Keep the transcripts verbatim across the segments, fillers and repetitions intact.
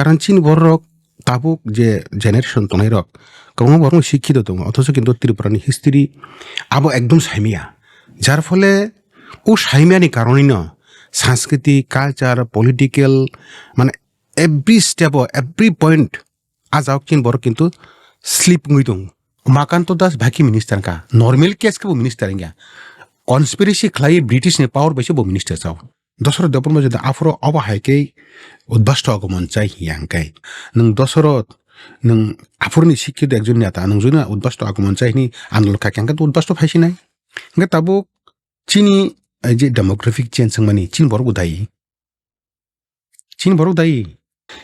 Karon chini borok tabuk je generation tongnai rok kwbangma borok sikhito tongo, othocho kintu Tripura ni history abo ekdom saimaya. Jar phole o saimaya ni karonino sanskriti, culture, political, mane every step o, every point a jagao chini borok kintu slip wngwi tongo. Makanto Das bhai khe minister wngkha, normal case khe bo minister wngya, conspiracy khlai British ni power bai se bo minister chao. Dosaro Debbarma jodi aphuru obo hai khe udbasto agomon chai hiya hwnkhe, nwng dosaro nwng aphuruni sikhito ekjon neta, nwng jodi udbasto agomon chai hini andolon kha khe, hwnkhe udbasto phai sinai. Hwnkhe tabuk chini, eh, je demographic change wngmani chini borok bo dayi. Chini borok dayi.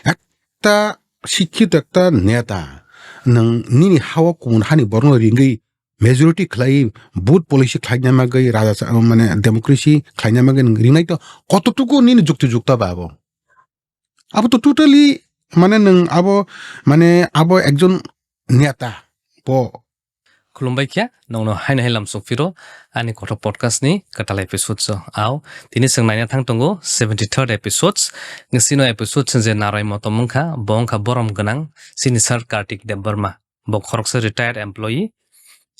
Ekta sikhito ekta neta, nwng nini hao kumun hani borokno ringwi majority khlai, vote policy khlaina bagwi, raja sa-, mane democracy khlaina bagwi nwng ringnai to kototuku nini jukti jukta ba abo? Abo to totally, mane nwng abo, mane abo ekjon neta bo. Khulumbai khe, nongno haino hai lamsok phiro ani kothok podcast ni kwtal episode so. Ao, tini chwng naina thang tongo seventy third episodes. Ngisino episode se je naroi motom wngkha, bo wngkha borom gwnang sini Sir Kartik Debbarma. Bo khoroksa retired employee.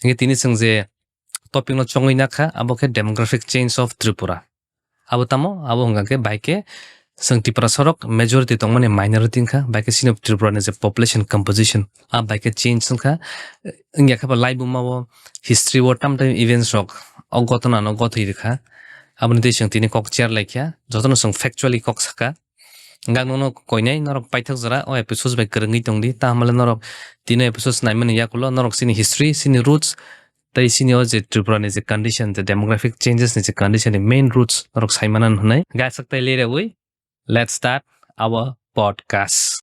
Hingke tini chwng je topic no chongwi nakha, abo khe demographic change of Tripura. Abo tamo? Abo hwnka khe bai khe chwng Tiprasa rok majority tongmani minority wngkha, bai khe chini Tripura ni je population composition, a bai khe change wngkha. Wngya khe bo laibuma o history o tam tam events rok o gotona no gotwi rwkha. Aboni twi chwng tini kok chair laikha, jotono chwng factually kok sakha. Hingke ang nono koinai norok paithak jora o episodes bai kwrwngwi tongdi, ta hamle norok tini episodes naimani yakulo norok chini history, chini roots, tei chini o je Tripura ni je condition, je demographic changes ni je condition ni main roots norok saimana hwnwi. Hingke aswk tai lerawi, let's start our podcast.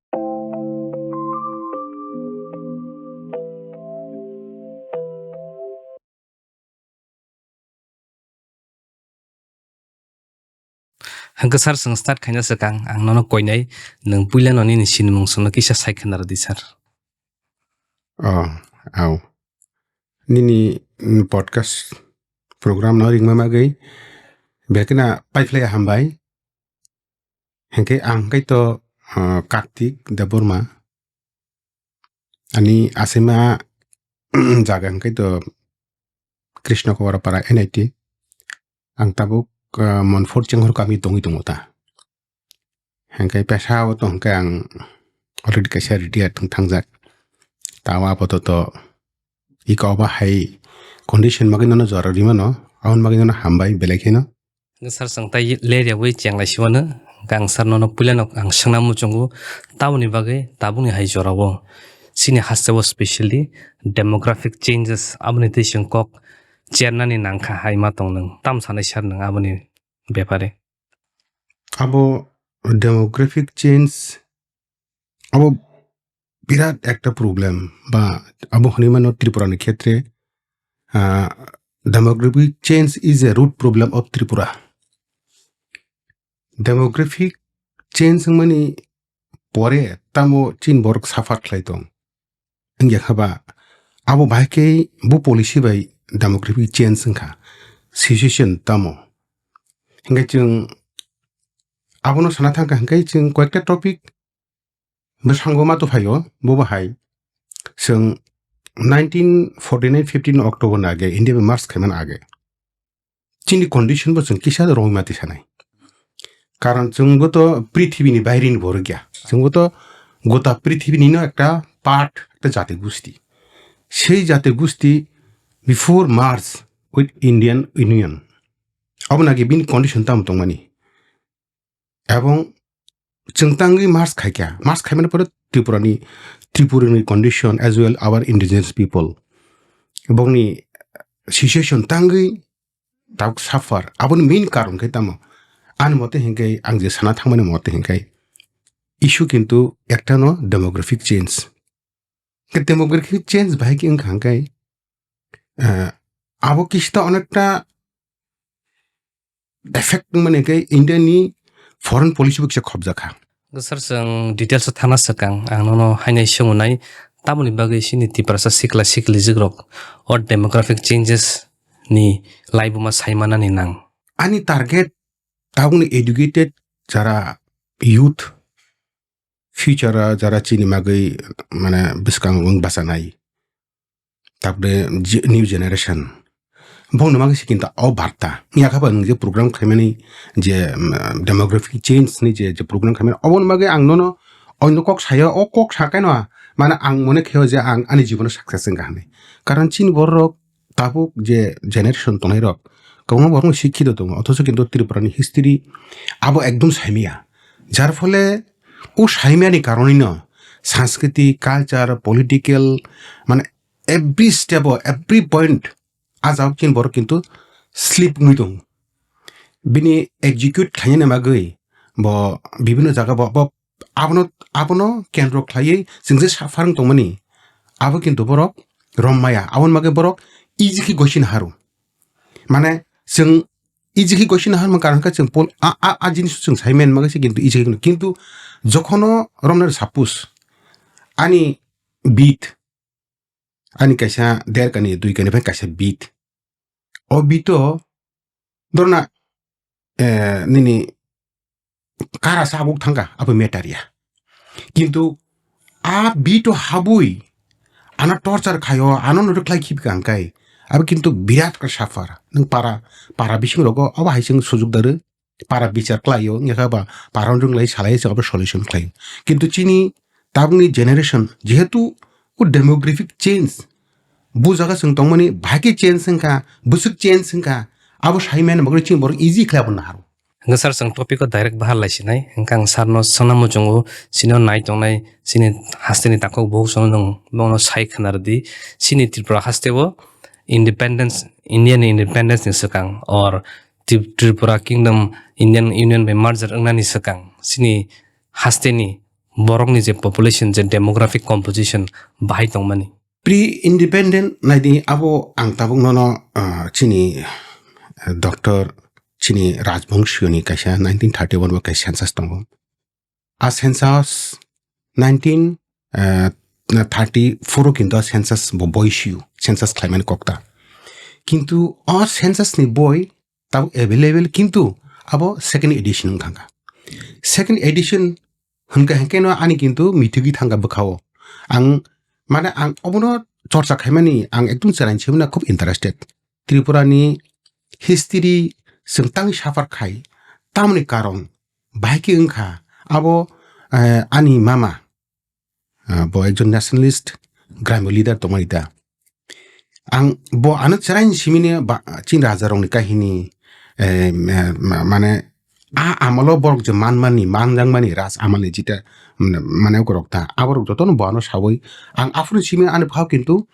Hwnkhe sir, chwng start khaina swkang ang nono koinai, nwng puilano nini sinimung chwngno kisa sai khna rwdi sir. Oh, au. Nini, mm, podcast program no ringma bagwi bekhna paiphlai hambai. Hwnkhe ang kaitor, ah, Kartik Debbarma. Ani asima jaga hwnkhe to Krishna Kobara Para N I T. Ang tabuk, ah, Monfor Chenghor kami tongwi tongo ta. Hwnkhe pesa o to hwnkhe ang already kaisa retired thang thangjak. Tawa apato to iko oba hai condition bagwi nono jora rimano, aboni bagwi nono hambai belai kheno. Sir, chwng tai ler yawi cheng lai siwano. Hwnkhe ang sir nono puilano ang swngna muchungo, tabukni bagwi tabukni hai jorao chini hasteo specially demographic changes aboni twi chwng kok chernani nangkha hai ma tong nwng. Tam sanai sir nwng aboni bepare? Abo demographic change abo birat ekta problem ba abo hwnwi mano Tripura ni khetre, ah, demographic change is a root problem of Tripura. Demographic change wngmani pore tamo chini borok suffer khlai tong. Wngya kha ba abo bahai khe bo policy bai demographic change wngkha, situation tamo. Hingke chwng abono sana thangkha hingke chwng koyekta topic bwskango ma tuphaio, bo bahai chwng nineteen forty nine fifteen October ni age India bai march khaimani age chini condition bo chwng kisa romwi ma tisanai. Karon chwngbo to prithibini bairini borok ya, chwngbo to gota prithibini no ekta part, ekta jati gusti. Sei jati gusti before merge with Indian Union, aboni age bini condition tamo tongmani. Ebong chwng tangwi march khaikha, march khaimani pore Tripurani, Tripurani condition as well our indigenous people, bongni situation tangwi tabuk suffer. Aboni main karon khe tamo? Ani mote hinkhe, ang je sana thangmani mote hinkhe, issue kintu ektano demographic change. Khe demographic change bahai khe wngkha hinkhe, eh, abo kista onekta effect wngmani khe India ni foreign policy bo kisa khobjakha. Sir, chwng details o thana swkang, ang nono hainai swngnai, tamoni bagwi chini Tiprasa sikla siklijik rok o demographic changes ni laibuma saimanani nang? Ani target tabukni educated jara youth, future o jara chini magwi, mane, bwskang wng bachanai. Tapre je-, new generation. Bongno magwi se kintu o barta. Yakha ba nwng je program khaimani je, mm, demographic change ni je, je program khaimani, oboni magwi ang nono oino kok sayo, o kok sakaino, mane, ang mone khayo je ang ani jibono success wngkha hinwi. Karon chini borok tabuk je generation tongnai rok, kwbangma borok sikhito tongo, othocho kintu Tripura ni history abo ekdom saimaya. Jar phole o saimaya ni karonino sanskriti, culture, political, mane, every step o, every point a jagao chini borok kintu slip wngwi tongo. Bini execute khlainani bagwi bo bibinno jaga bo, bo abono, abono kendro khlaiwi chwng je suffer wng tongmani, abo kintu borok rom maya. Aboni bagwi borok easy khe gosi naharo. Mane chwng easy khe gosi naharma karon khe chwng pol-, a, a, a jinis chwng sai men magwi se kintu easy khe, kintu jokhono romnani suppose ani beat, ani kaisa der kani, dui kani phai kaisa beat. O beat o dorna, eh, nini kara sa abuk thangka, abo matter ya. Kintu a beat o habui ano torture khayo, ano no khlai khibka hwnkai, abo kintu birat khe suffer. Nwng para, para bising rogo obo hai chwng sujuk daro, para bichar khlaio, wngya kha ba para wng lai salai se abo solution khlaio. Kintu chini tabukni generation, jehetu o demographic change, bo jaga chwng tongmani bahai khe change wngkha, bwswk change wngkha, abo sai mani bagwi chini borok easy khlai abo naharo. Hwnkhe sir, chwng topic o direct bahar lai sinai, hwnkhe ang sir no swngna muchungo, chini o nai tongnai, chini hasteni takhuk bukhuk chwng nwng bono sai khna rwdi, chini Tripura haste o independence, Indian independence ni swkang or Trip-, Tripura Kingdom Indian Union bai merger wngnani swkang chini hasteni borokni je population, je demographic composition bahai tongmani. Pre-independent naidi abo ang tabuk nono, ah, chini, eh, doctor chini Rajbongshiyoni kaisa nineteen thirty-one bo kaisa census tongo. A census nineteen, eh, thirty-four o kintu a census bo boisiyo, census khlaimani kokta. Kintu o census ni boi tabuk available, kintu abo second edition wng thangkha. Second edition hwnka hwnkhe no ani kintu mithigwi thangkha bwkhao. Ang, mane, ang obono chorcha khaimani ang ekdum chwraini simi na khub interested. Tripura ni history chwng tangwi suffer khai, tamoni karon bahai khe wngkha abo, eh, ani mama, ah, bo ekjon nationalist, Gramyo leader tongmani da. Ang bo ano chwraini simini ba, chini rajarokni kahini, eh, ma-, ma-, mane, a amalo borok je manmani, manjakmani, raj amalni jita, mane, mane, borok ta, aborok jotono bo ano sawi, ang aphuru simi ani bwkhao kintu,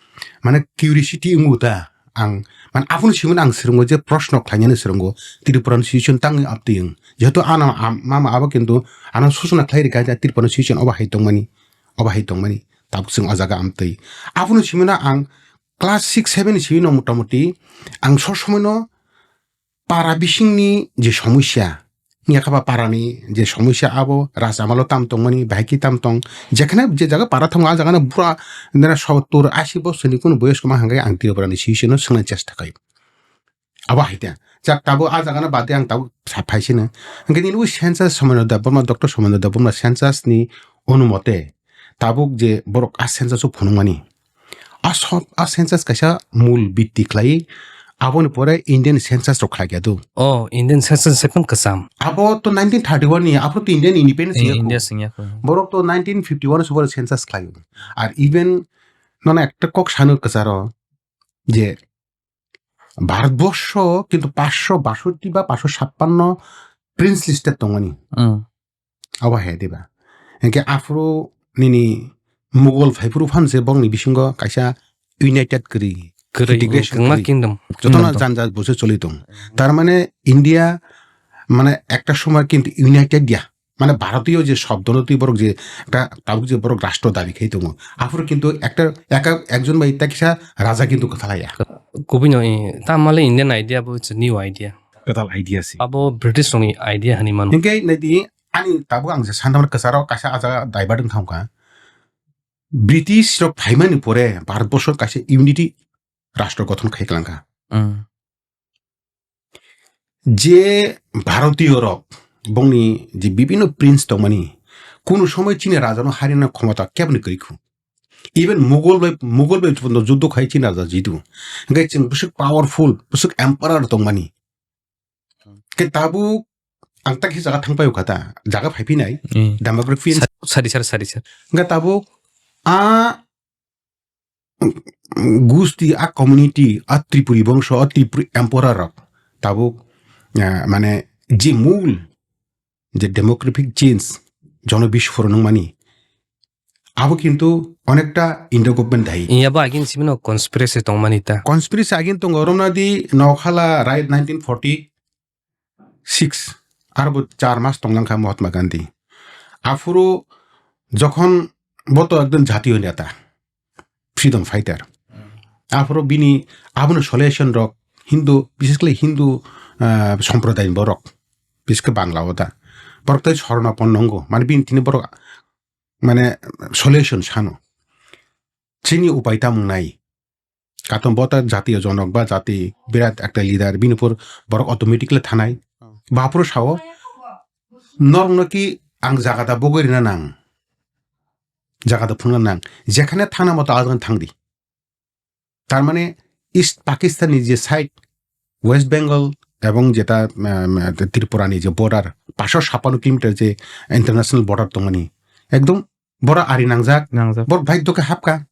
mane, curiosity wngo ta, ang, mane, aphuru simi ang swrwngo je proshno khlainani swrwngo, Tripura ni situation tangwi aptwi wng. Jehetu ano am-, mama abo kintu ano suchona khlai rikha je Tripura ni situation obo hai tongmani, obo hai tongmani, tabuk chwng o jaga amtwi. Aphuru simi no ang class six seven ni simi no motamoti ang sob somoi no para bisingni je somosya, wngya kha ba parani je somosya abo rajamalo tam tongmani, bahai khe tam tong, jekhane je jaga para thango, a jaga no bura nera sottur ashi bosorni kunu boyos koma hwnkhai ang Tripura ni sisino swngnai chesta khai. Abo hai da. Jak tabuk a jaga no bade ang tabuk sa phaisino. Hwnkhe nini ui census Somonyo Debbarma, Doctor Somonyo Debbarma census ni onumote tabuk je borok a census o phunukmani, a sob, a census kaisa mul bitti khlai, aboni pore Indian census rok khlai kya do. Oh, Indian census se phang kwcham. Abo to nineteen thirty-one ni, abo to Indian independence Eh, ya ko. India singya ko. Borok to nineteen fifty-one se borok census khlai. Ar even nono ekta kok sanu kwcharo je Bharatborsho kintu paanch sho basotti ba paanch sho chappanno prince listed tongmani. Mm. Abo hai diba? Hingke aphuru nini Mughal phaiphuru phan se bongni bisingo kaisa united kwrwi, Kwrwi, integration kwbangma kwrwi. Kingdom, Jotono kingdom tong. Janja bose choli tong. Tar mane India mane ekta somoy kintu united ya. Mane Bharatiyo je shobdo no twi borok je ekta tabuk je borok rashtra dabi khai tongo. Aphuru kintu ekta eka ekjon bai ta kisa raja kintu kwthalaya. Kubui no, eh, ta male Indian idea bo it's a new idea. Kwtal idea si. Abo British rokni idea hani mano. Hingke naidi ani tabuk ang je santamar kwcharo kaisa aja divert wng thangkha. British rok phaimani pore Bharatborsho kaisa unity rashtra gothon khai kwlangkha. Mm. Je Bharatiyo rok bongni je bibinno prince tongmani Kunu somoi chini rajano harina khomota keboni kwrwi khu. Even Mughal bai, Mughal bai phuno juddo khai chini raja jidu. Hingke chwng bwswk powerful, bwswk emperor tongmani. Ke tabuk ang tak jaga thang payo kha ta, jaga phai phinai, Hmm. Demography. Sa-, sadi sar, sadi sar. Hingke tabuk a gusti, a community, a Tripuri bongso, a Tripuri emperor rok tabuk, ah, mane je mul, je demographic change, jono bisphoro nungmani, abo kintu onekta India government dahi. Iya bo agin simino conspiracy tongmani ta. Conspiracy agin tongo, romna di Nokhala riot nineteen forty six, arbo char mas tonglang kha Mahatma Gandhi. Aphuru jokhon bo to ekdom jatiyo neta, freedom fighter. Aphuru bini abono solution rok Hindu, bises khlai Hindu, ah, somprodaini borok, bises khe Bangla o da. Borok tai sorna pon nongo, mane bini thini borok mane solution sano. Chini upai tamung nai. Katon bo ta jatiyo jonok ba jati birat ekta leader, bini pur borok automatically thanai. Oh. Bapro sao, norokno ki ang jaga da bogoi rina nang. Jaga da phunukna nang. Jekhane thana moto ajan thangdi. Tar mane East Pakistan ni je side, West Bengal ebong jeta, um, Tripura ni je border, paso sapano kilometer je international border tongmani. Ekdom boro ari nangjak. Nangjak. Bor bhai doke hapka.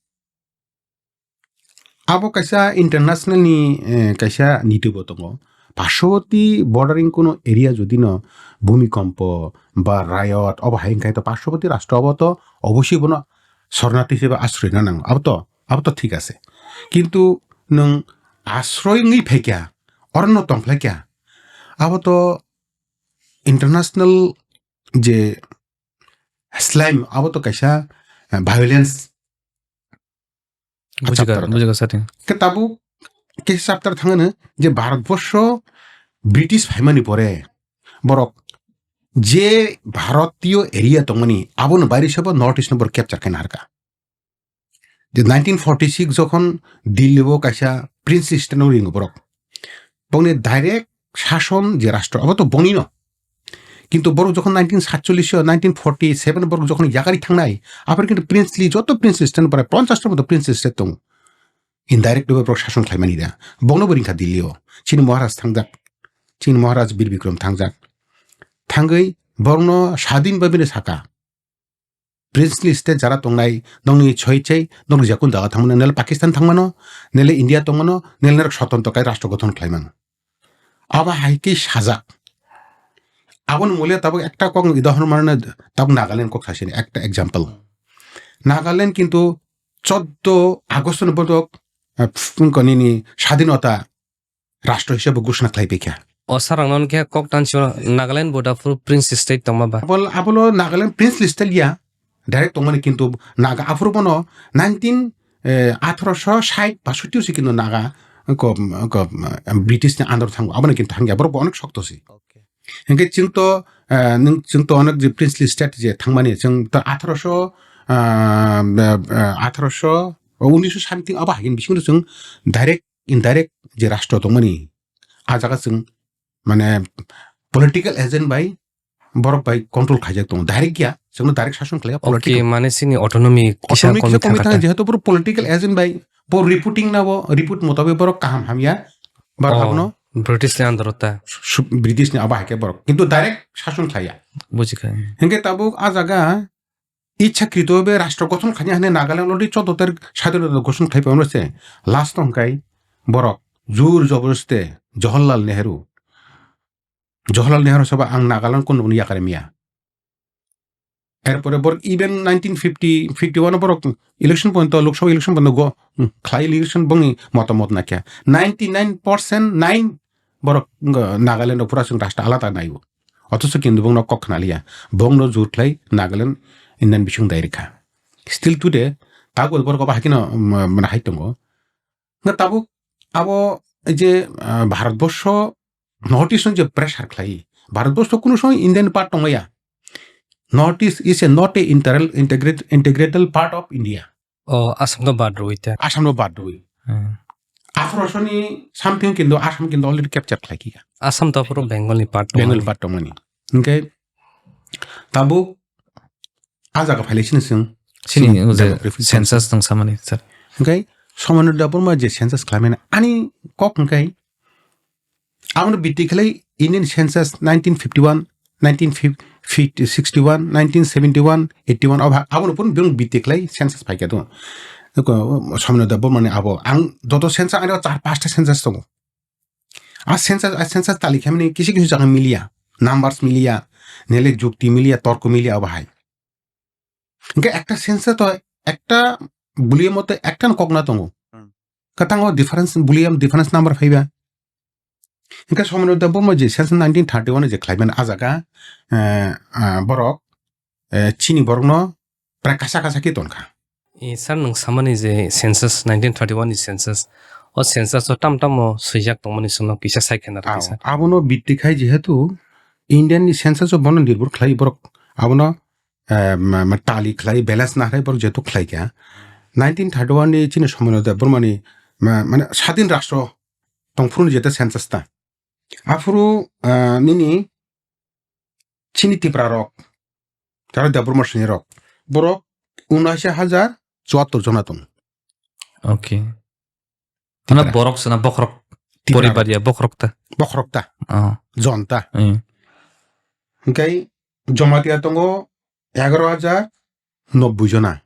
Abo kaisa international ni, eh, kaisa niti bo tongo. Parshowoti bordering kuno area jodi no bhumikompo ba riot obo hai wngkha to parshowoti rashtra obo to obosoi bono sornarthi hisabe asroi na nango. Abo to, abo to thik ase. Kintu nwng asroi wngwi phaikha, orono tongphlaikha. Abo to international je slime, abo to kaisa, eh, violence. Bujikha, chapter. Bujikha sati. Ke tabuk ke chapter thangano je Bharatborsho British phaimani pore borok je Bharatiyo area tongmani abono baire sabo North East no borok capture khaina harka. Je nineteen forty-six jokhon Delhi o kaisa Prince State no ringo borok. Bongni direct shason je rashtra, abo to bongni no. Kintu borok jokhon nineteen satchollish o, nineteen forty-seven borok jokhon yakari thangnai, aphar kintu princely, joto prince state pore ponchash ta moto prince state tongo. Indirect bai borok shason khlaimani da. Bongno bo ringkha Delhi o. Chini Maharaj thangjak. Chini Maharaj Bir Bikram thangjak. Thangwi borokno sadin bai bini saka. Princely state jara tongnai, nokni choi chai, nokni jakun jaga thangmano, nele Pakistan thangmano, nele India tongmano, nele norok swtantro kai rashtra gothon khlaimano. Abo hai khe sajak. Aboni mole tabuk ekta kok ni udahoron mano, tabuk Nagaland kok sasini ekta example. Nagaland kintu choddo August ni bodok, eh, ph-, nini sadinota rashtra hisabe ghoshona khlai paikha. O sarangno khe kok tansi Nagaland bo da phuru Prince State tongma ba. Abol-, abolo Nagaland Princely State ya, direct tongmani kintu Naga aphuru bono nineteen, eh, atharoso sait basoti o se kintu Naga ko, ko, British ni under thango, aboni kintu thangya, borok bo onek sokto se. Okay. Hingke chwng to, eh, nwng, chwng to onek je Princely State je thangmani, chwng to atharoso, ah, eh, eh, atharoso, unisho something abo hagin bisingo chwng direct indirect je rashtra tongmani, a jaga chwng mane political agent bai borok bai control khaijak tongo, direct ya, chwngno direct shason khlaiya. Okay, political. Mane chini autonomy kisa autonomy kisa komwi komwi thangkha thangkha ta. Jehetu boro political agent bai bo reporting na bo report motabik borok kaham hamya, bar Oh, abono British ni under o ta. Su-, British ni abo hai khe borok kintu direct shason khlaiya. Bujikha. Hingke tabuk a jaga ichhakrito be rashtra gothon khaina hwnwi Nagaland already choudo tarik sadinota ghoshona khai phaimano se. Last hwnkhe borok jur jobordoste Jawaharlal Nehru, Jawaharlal Nehru sabo ang Nagaland kunuboni yakari miya. Erpore borok even nineteen fifty, fifty-one o borok election porjonto, Lok Sabha election porjonto go, hmm, khlai election bongni motamot nakya. Ninety-nine percent nine borok, uh, Nagaland o pura chwng rashtra alada naiyo. Othocho kintu bongno kok khna liya. Bongno jur khlai Nagaland Indian bising dai rikha. Still today, tabuk borok obo hai kheno, um, mane hai tongo. Nga tabuk abo je, uh, Bharatborsho North East je pressure khlai. Bharatborsho kunu somoi Indian part tongmaya. North East is a not a integral, integral, integral part of India. O, Assam no bad rwi ta. Assam no bad rwi. Hmm. Aphro soni something kintu Assam kintu already capture khlai kha. Assam to aphro Bengal ni part tong Bengal mani. Part tong mani. Hingke tabuk a jaga phailai sini chwng Sini chini o je jaga preference census tong samani, sir. Hingke Somono Debbarma je census khlaimani ani kok hingke abono bitti khlai Indian census nineteen fifty-one, nineteen sixty-one, nineteen seventy-one, eighty-one, abo, abono pun biyong bitti khlai census phaikya do. Eko Somono Debbarmani abo ang joto census ani char pasta census tongo. A census, a census tali khaimani kisi kisi jaga miliya, numbers miliya, nele jukti miliya, torko miliya abo hai. Hingke ekta census to ekta bwlwi moto ekta no kok na tongo. Hmm. Kwtango difference, bwlwi am difference number phaiba. Hingke Somono Debbarma je census nineteen thirty-one je khlaimani a jaga, eh, ah, borok, eh, chini borokno prai kasa kasa khe tonkha. Eh, sir, nwng samani je census nineteen thirty-one ni census, o census o tam tamo swijak tongmani chwngno kisa sai khe narwkdi, sir. Abono bitti khai jehetu Indian ni census o bono nirbhor khlai borok abono eh, ma, ma, tali khlai, balance na khlai borok jehetu khlai kha. Nineteen thirty-one ni chini Somono Debbarmani, ma, mane sadin rastro tongphuru ni jeta census ta. Aphuru, eh, nini chini Tipra rok, tara Debbarma sini rok, borok unashi hajar chuattor jona tong. Okay. Mana Tipra. Borok sana bokhorok Tipra poribar rok. Ya bokhorok ta. Bokhorok ta. Oh. Jon ta. Hmm. Hingkai Jamatia tongo egaro hajar nobboi jona.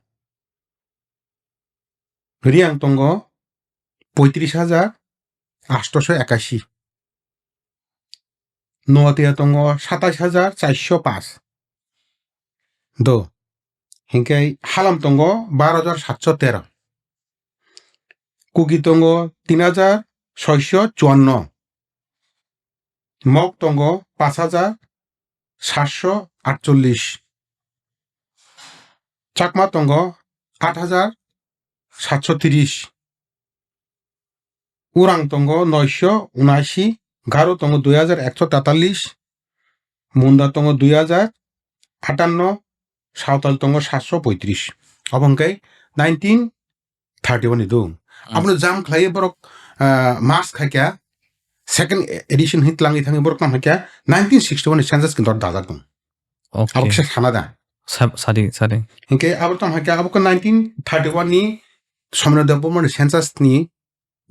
Riang tongo poitris hajar atshosho ekashi. Noatia tongo satais hajar charsho pash. Do. Hingkai Halam tongo baro hajar satsho tero. Kuki tongo tin hajar soisho chuanno. Mok tongo pash hajar satsho atchollish. Chakma tongo aat hajar satsho tris. Urang tongo noisho unashi. Garo tongo dui hajar ekso tetallish. Munda tongo dui hajar atanno. Sawtal tongo satsho poitris. Obo hwnkhe nineteen thirty-one ni do. Hmm. Abono jam khlai borok, ah, mas khaikya, second edition hin tlangwi thangwi borok tamo khaikya, nineteen sixty-one ni census kinto dajak tong. Okay. Abo kisa sana da. Sa-, sadi, sadi. Hinkhe abo tamo khaikya, abo khe nineteen thirty-one ni Somrena Debbarma ni census ni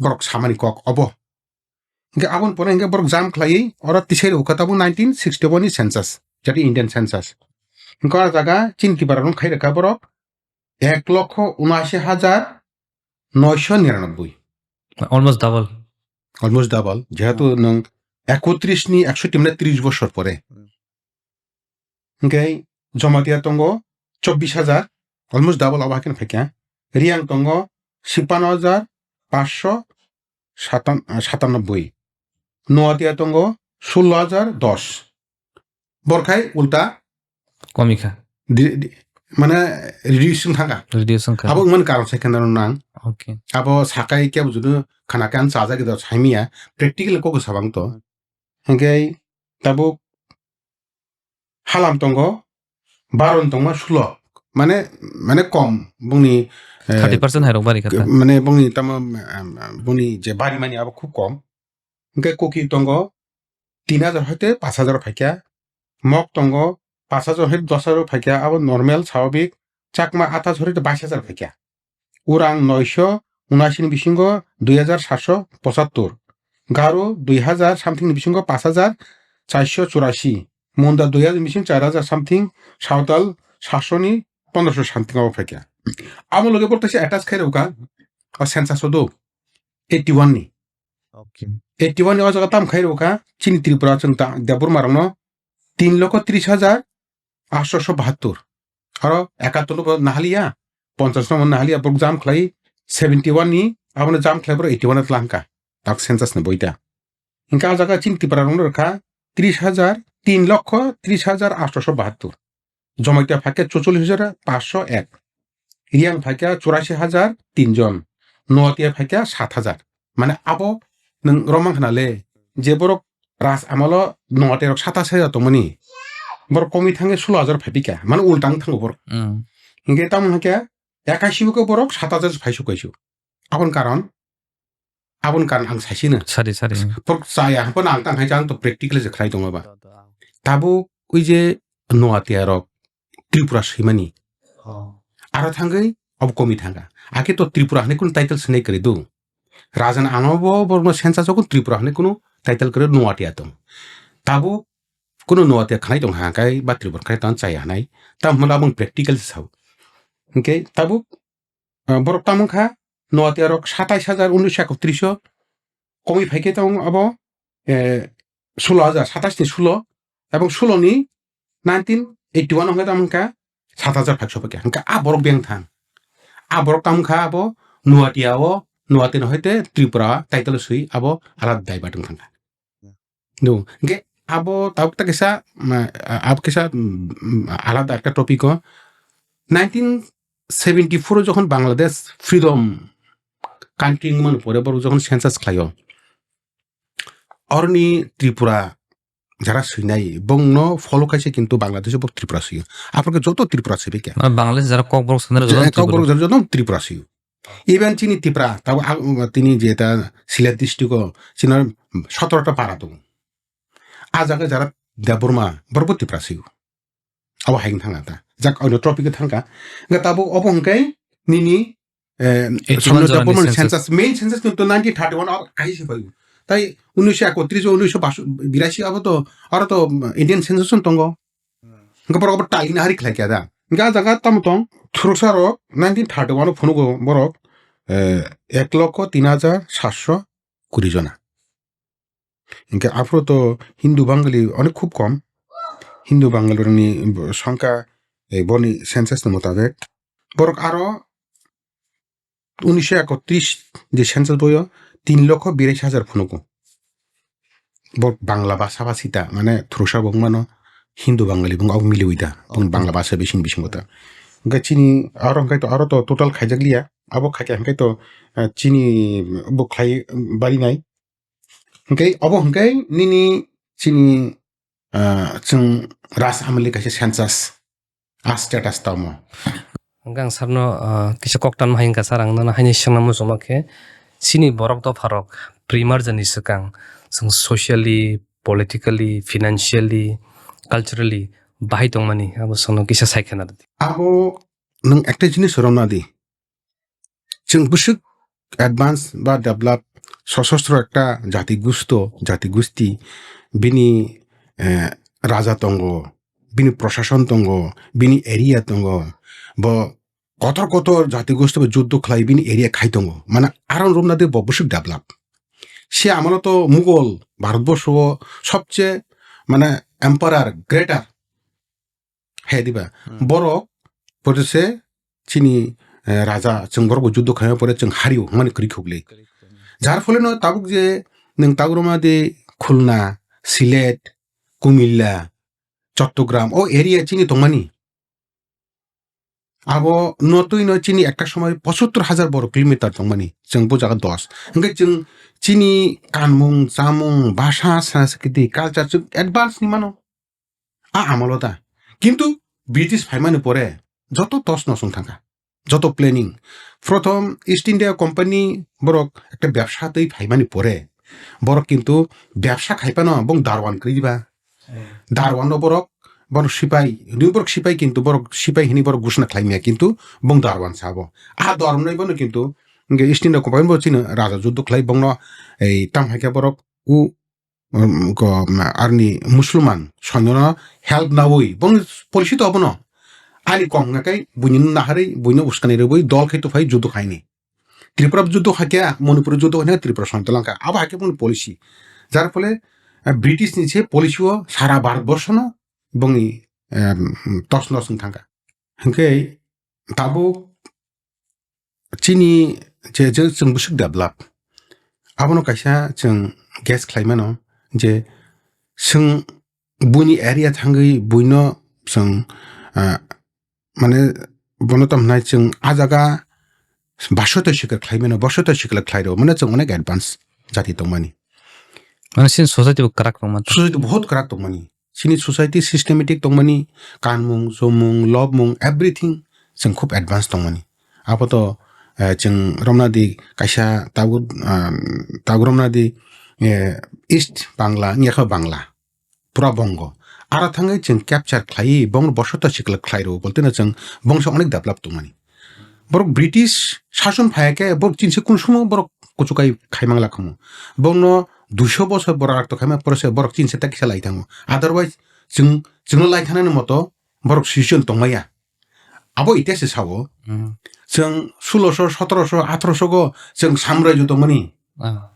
borok samani kok obo. Hinkhe aboni pore hinkhe borok jam khlaiwi oro tisai rwkha tabuk nineteen sixty-one ni census, jadi Indian census. Hinkhe o jaga chini Tipra rok khai rwkha borok ek lokho unashi hajar noisho niranobboi. Almost double. Almost double. Jehetu nwng ekotris ni ekso timne tris bosor pore. Hmm. Hinkhe Jamatia tongo chobbish hajar, almost double abo haikhe phaikha. Riang tongo chipano hajar pansho satan-, satanobboi. Noatia tongo sullo hajar dos. Borkhai ulta komikha. Di, di, mane reduce wng thangkha. Reduce wngkha. Abo wngmani karon sai kheno nang. Okay. Abo sakai kebo judu khana kan chajak do saimiya practical kok sabang to. Hinkhe tabuk Halam tongo, baro ni tongma sulo. Mane, mane kom, bongni, eh, thirty percent hai rok bari kha ta. Mane bongni tamo, em, em, bongni je bari mani abo khub kom. Hinkhe Kuki tongo, tin hajar hoite pash hajar phaikha. Mok tongo, pash hajar hoite dos hajar phaikha, abo normal, swababik. Chakma aat hajar hoite bais hajar phaikha. Urang noisho unashi ni bisingo dui hajar satsho pochattor, Garo dui hajar something ni bisingo pash hajar charsho churashi, Munda dui hajar ni bisingo char hajar something, Sawtal satsho ni pondrosho something abo phaikha. Amo loge borok teisa attach khai rwkha o census o do eighty-one ni. Okay. Eighty-one ni o jaga tam khai rwkha chini Tripura chwng ta Debbarma rokno tin lokho tris hajar atshosho bahattor. Aro ekattor no bo nahaliya, ponchash no bo nahaliya, borok jam khlai seventy-one ni, abono jam khlai borok eighty-one o tlang kha. Tak census ni boita. Hinkhe a jaga chini Tipra rokno rwkha tris hajar, tin lokho tris hajar atshosho bahattor. Jamatia phaikhe chuchollish hajar pansho ek. Riang phaikha churashi hajar tin jon. Noatia phaikha sat hajar. Mane abo nwng romang khna le je borok Raj amalo Noatia rok satas hajar tongmani. Borok komwi thangwi sulo hajar phaipikha. Mane ultang thango borok. Mm. Hinkhe tamo hinkhe ekashi bo khe borok sat hajar phaisu kaisu. Aboni karon, aboni karon ang saisino. Sari, sari. Borok chaya haphano ang tang hai ang to practical je khlai tongo ba. Tabuk ui je Noatia rok Tripura swimani. Oh. Aro thangwi abo komi thangkha. Akhe to Tripura hinwi kunu title sinai kwrwi do. Rajan ano bo borokno sensa jokhon Tripura hinwi kunu title kwrwi Noatia tong. Tabuk kunu Noatia khanai tong ha kai ba Tripura khanai tong chaya hanai. Tam hwnba abong practical se sao. Hinkhe tabuk, ah, borok tamo wngkha Noatia rok satais hajar unisho ekotris o komwi phaikhe tong abo, eh, sulo hajar, satais ni sulo, ebong sulo ni nineteen eighty one hwnka tamo wngkha sat hajar phakso phakya. Hwnka a borok beng thang. A borok tamo wngkha abo Noatia o, Noatia no hoite Tripura title swi abo alada daiba tong thangkha. No, hingke abo tabuk ta kisa, ma, abo kisa, mm, alada ekta topic o. Nineteen seventy four o jokhon Bangladesh freedom country wngmani pore borok jokhon census khlaio. Oroni Tripura jara swinai bongno follow kaisa kintu Bangladesh o bok Tripura swio. Aphuru joto Tripura swibai kha. Mane Bangladesh jara Kokborok swinai joto Kokborok Tripura. Joto Tripura swio. Even chini Tipra, tabo ang, tini je ta Sylhet district o, chini sotoro ta para tongo. A jaga jara Debbarma, borok bo Tipra sio. Abo hai thangna ta. Jak oino topic thangka. Nga tabo obo hwnkhe nini, eh, eighty one somno jora ni Debbarma ni census. Census, main census to nineteen thirty one abo kaisa bai. Tai unisho ekotris, unisho birashi abo to, aro to Indian census on tongo. Nga borok abo tali na hari khlai kya da. Nga jaga tamo tong, thuruksa rok nineteen thirty one o phunugo borok, eh, ek lokho tin hajar satso kuri jona. Hinkhe aphuru to Hindu Bangali onek khub kom. Hindu Bangali rokni songkha, eh, boni census ni mutabek. Borok aro unisho ekotris je census boyo tin lokho birashi hajar phunugo. Bo Bangla basa basi ta, mane thursa bong mano Hindu Bangali bong au miliwi ta, bong Bangla basa bising bising ta. Hingke chini aro hingke to aro to total khaijak liya, abo khaikha hingke to, eh, chini bo khlai bari nai. Hingke abo hingke nini chini, ah, chwng ras amli kaisa census a status tamo. Hingke ang sarno, ah, kisa koktan ma hayung ka sar ang nana haini sengna muchungma khe chini borok dopha rok primer jani swkang chwng socially, politically, financially, culturally bahai tongmani abo songno kisa sai khena rwdi. Abo nwng ekta jinis romna di. Chwng bwswk advance ba develop sosostro ekta jati gusto, jati gusti, bini, eh, raja tongo, bini prosason tongo, bini area tongo, bo kotor kotor jati gusti bo juddo khlai bini area khai tongo. Mane aron romna de bo bwswk develop. Se amalo to Mughal Bharatborsho o sobche mane emperor greater he diba. Hmm. Borok pore se chini, eh, raja chwng borok bo juddo khaima pore chwng hario hwnmani kwrwi khukli. Kwrwi khukli. Jar phole no tabuk je nwng tabuk roma de Khulna, Sylhet, Kumilla, Chattogram o area chini tongmani. Abo no twi no chini ekta somoi pochattor hajar borok kilometer tongmani chwng bo jaga dos. Hwnkhe chwng chini kanmung, chamung, bhasha, sanskriti, culture chwng advance ni mano. A amalo ta. Kintu British phaimani pore joto tos nos wng thangkha. Joto planning. Prothom East India Company borok ekta bebsa twi phaimani pore borok kintu bebsa khai phano bong Darwan kwrwi ba. Hmm. Darwan no borok, borok sipai, ni borok sipai kintu borok sipai hini borok gusna khlai maya kintu bong Darwan sabo. A Darwan nai bono kintu nge East India Company bo chini raja juddo khlai bongno ei tam hai khe borok u um, ko, ma, arni Musulman soinyono help nawi, bong policy to abono. Ani kong ngakai, buini naharwi, buino uskani rwbwi, dol khai tuphai juddo khaini. Tripura juddo khaikya, Manipur juddo khaikya, Tripura soin talangka. Abo haikhe bongni policy. Jar phole, eh, British ni se policy o sara Bharat borsho no bongni, em, tos nos wng thangka. Hwnkhe tabuk chini je, je chwng bwswk develop, abono kaisa chwng guess khlai mano je chwng buini area thangwi buino chwng, ah, mane bono tamo hwnai chwng a jaga basho tei sikla khlai mano, basho tei sikla khlai rw mane chwng onek advance jati tongmani. Mane chini society bo kwrak tongmani. Society bohot kwrak tongmani. Chini society systematic tongmani, kanmung, chomung, lobmung, everything chwng khub advance tongmani. Abo to, eh, chwng romna di kaisa tabuk, ah, tabuk romna di, eh, East Bangla, wngya kha Bangla, pura Bongo. aro thangwi chwng capture khlaiwi bongno bosoto sikla khlai rwo, bolteno chwng bongso onek develop tongmani. Borok British sason phai khe borok chini se kun sumo borok kuchukai khai mang la khamu. Bongno duiso bosor borok arak to khaima pore se borok chini se ta kisa lai thango. Otherwise chwng, chwngno lai thanani moto borok situation tongmaya. Abo itihas se sao. Hmm. Chwng sulosho, sotorosho, atharoso go chwng samraijo tongmani. Ah.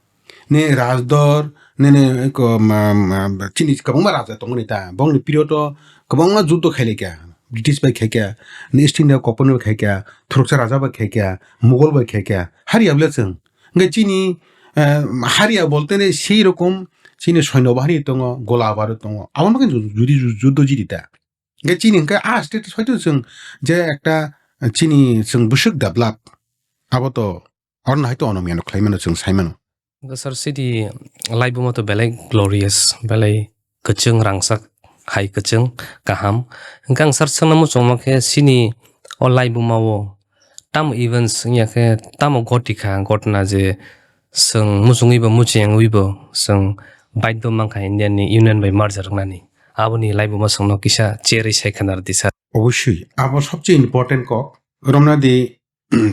Ni rajdor, nini ko, ma, ma, chini kwbangma raja tongmani ta. Bongni period o kwbangma juddo khailai kha. British bai khai kha, ni East India Company bai khai kha, Thuruksa raja bai khai kha, Mughal bai khai kha. Hari abole chwng. Hwnkhe chini, eh, hari abolte ni sei rokom chini soino bahari tongo, gola baru tongo. Abo no judi juddo jidi ta. Hwnkhe chini hwnkhe a state hoito chwng je ekta chini chwng bwswk develop, abo to oro no haito onomyano khlai mano chwng sai mano. Hwnkhe sir, chini laibuma to belai glorious, belai kwchwng rangchak hai kwchwng kaham. Hwnkhe ang sir swngna muchungma khe chini o laibuma o tamo events wngya khe tamo goti kha ghotna je chwng muchungwi bo muchung yangwi bo chwng baidhyo mankha India ni Union bai merger wngnani. Aboni laibuma chwngno kisa cherwi sai khna rwdi sir. Oboswi, abo sobse important kok. Romna di,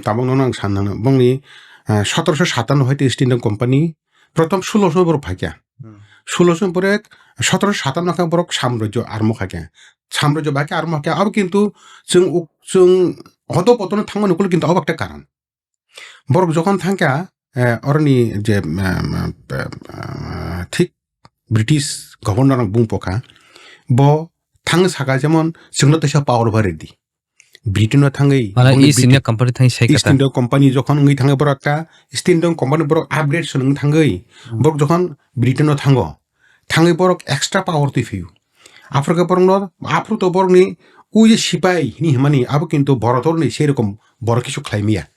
tabuk nono ang san nangno. Bongni, ah, sotorosho satanno hoite East India Company prothom sulosho borok phaikha. Hmm. Sulosho pore sotorosho satanno khe borok samrajyo armo khaikha. Samrajyo bai khe armo khaikha. Abo kintu chwng uk-, chwng hodo potono thangmani ukolo kintu abo ekta karon. Borok jokhon thangkha, eh, oroni je, em, em, em, em, thik British governor ang bung pokha, bo thang saka jemon chwngno teisa power bai rwdi. Britain o thangwi Mane bongni East Britain, India Company thang sai East kata. India Company jokhon wngwi thangwi borok ta, East India Company borok upgrade swnwi thangwi, Hmm. borok jokhon Britain o thango, thangwi borok extra power twi phio. Aphuru khe borokno, aphuru to borokni o je sipai hini himani abo kintu borok torni sei rokom borok kisu khlai maya.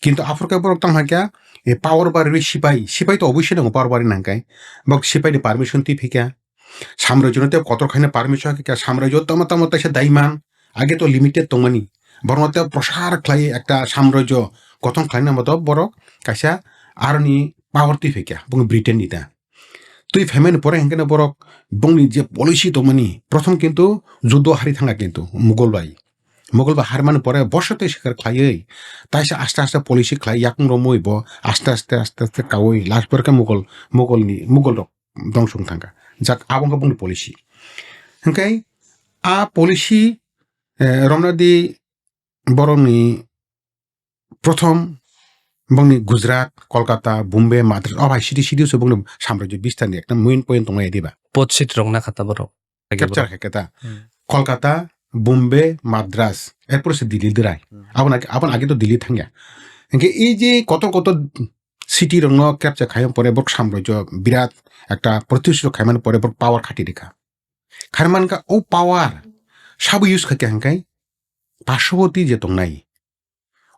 Kintu aphuru khe borok tamo hai khe, e, power ba rwi sipai, sipai to obviously nango power ba rwi nang kai. Bok sipai ni permission twi phikha. Samrajyo no tei kotor khaina permission khe samrajyo tamo tamo taisa daiman age to limited tongmani. Borokno tei prosar khlai ekta samrajyo kothon khlaina moto borok kaisa aroni power twi phikha. Bung Britain ni ta. Twi phaimani pore hinkhe borok bongni je policy tongmani, prothom kintu juddo hari thangkha kintu Mughal bai. Mughal bai harmani pore boso tei sikar khlaiwi, taisa aste aste policy khlai yakung romwi bo aste aste aste aste kaui last pore khe Mughal, Mughal ni, Mughal rok dongso wng thangkha. Jak abo wngkha bongni policy. Hinkhe a policy, eh, romna di borokni prothom bongni Gujarat, Kolkata, Bombay, Madras, o bai city city se bongni samrajyo bistar ni ekta main point tongnai diba. Pot city rok na khata borok. Capture khai kata. Hmm. Kolkata, Bombay, Madras, erpor se Delhi drai. Hmm. Abon age, abon age to Delhi thangya. Hinkhe ei je kotor kotor city rokno capture khai pore borok samrajyo birat ekta protest rok khai mani pore borok power khati rikha. Khai man kha o power sabo use kha khe hinkhe Pashupati je tongnai.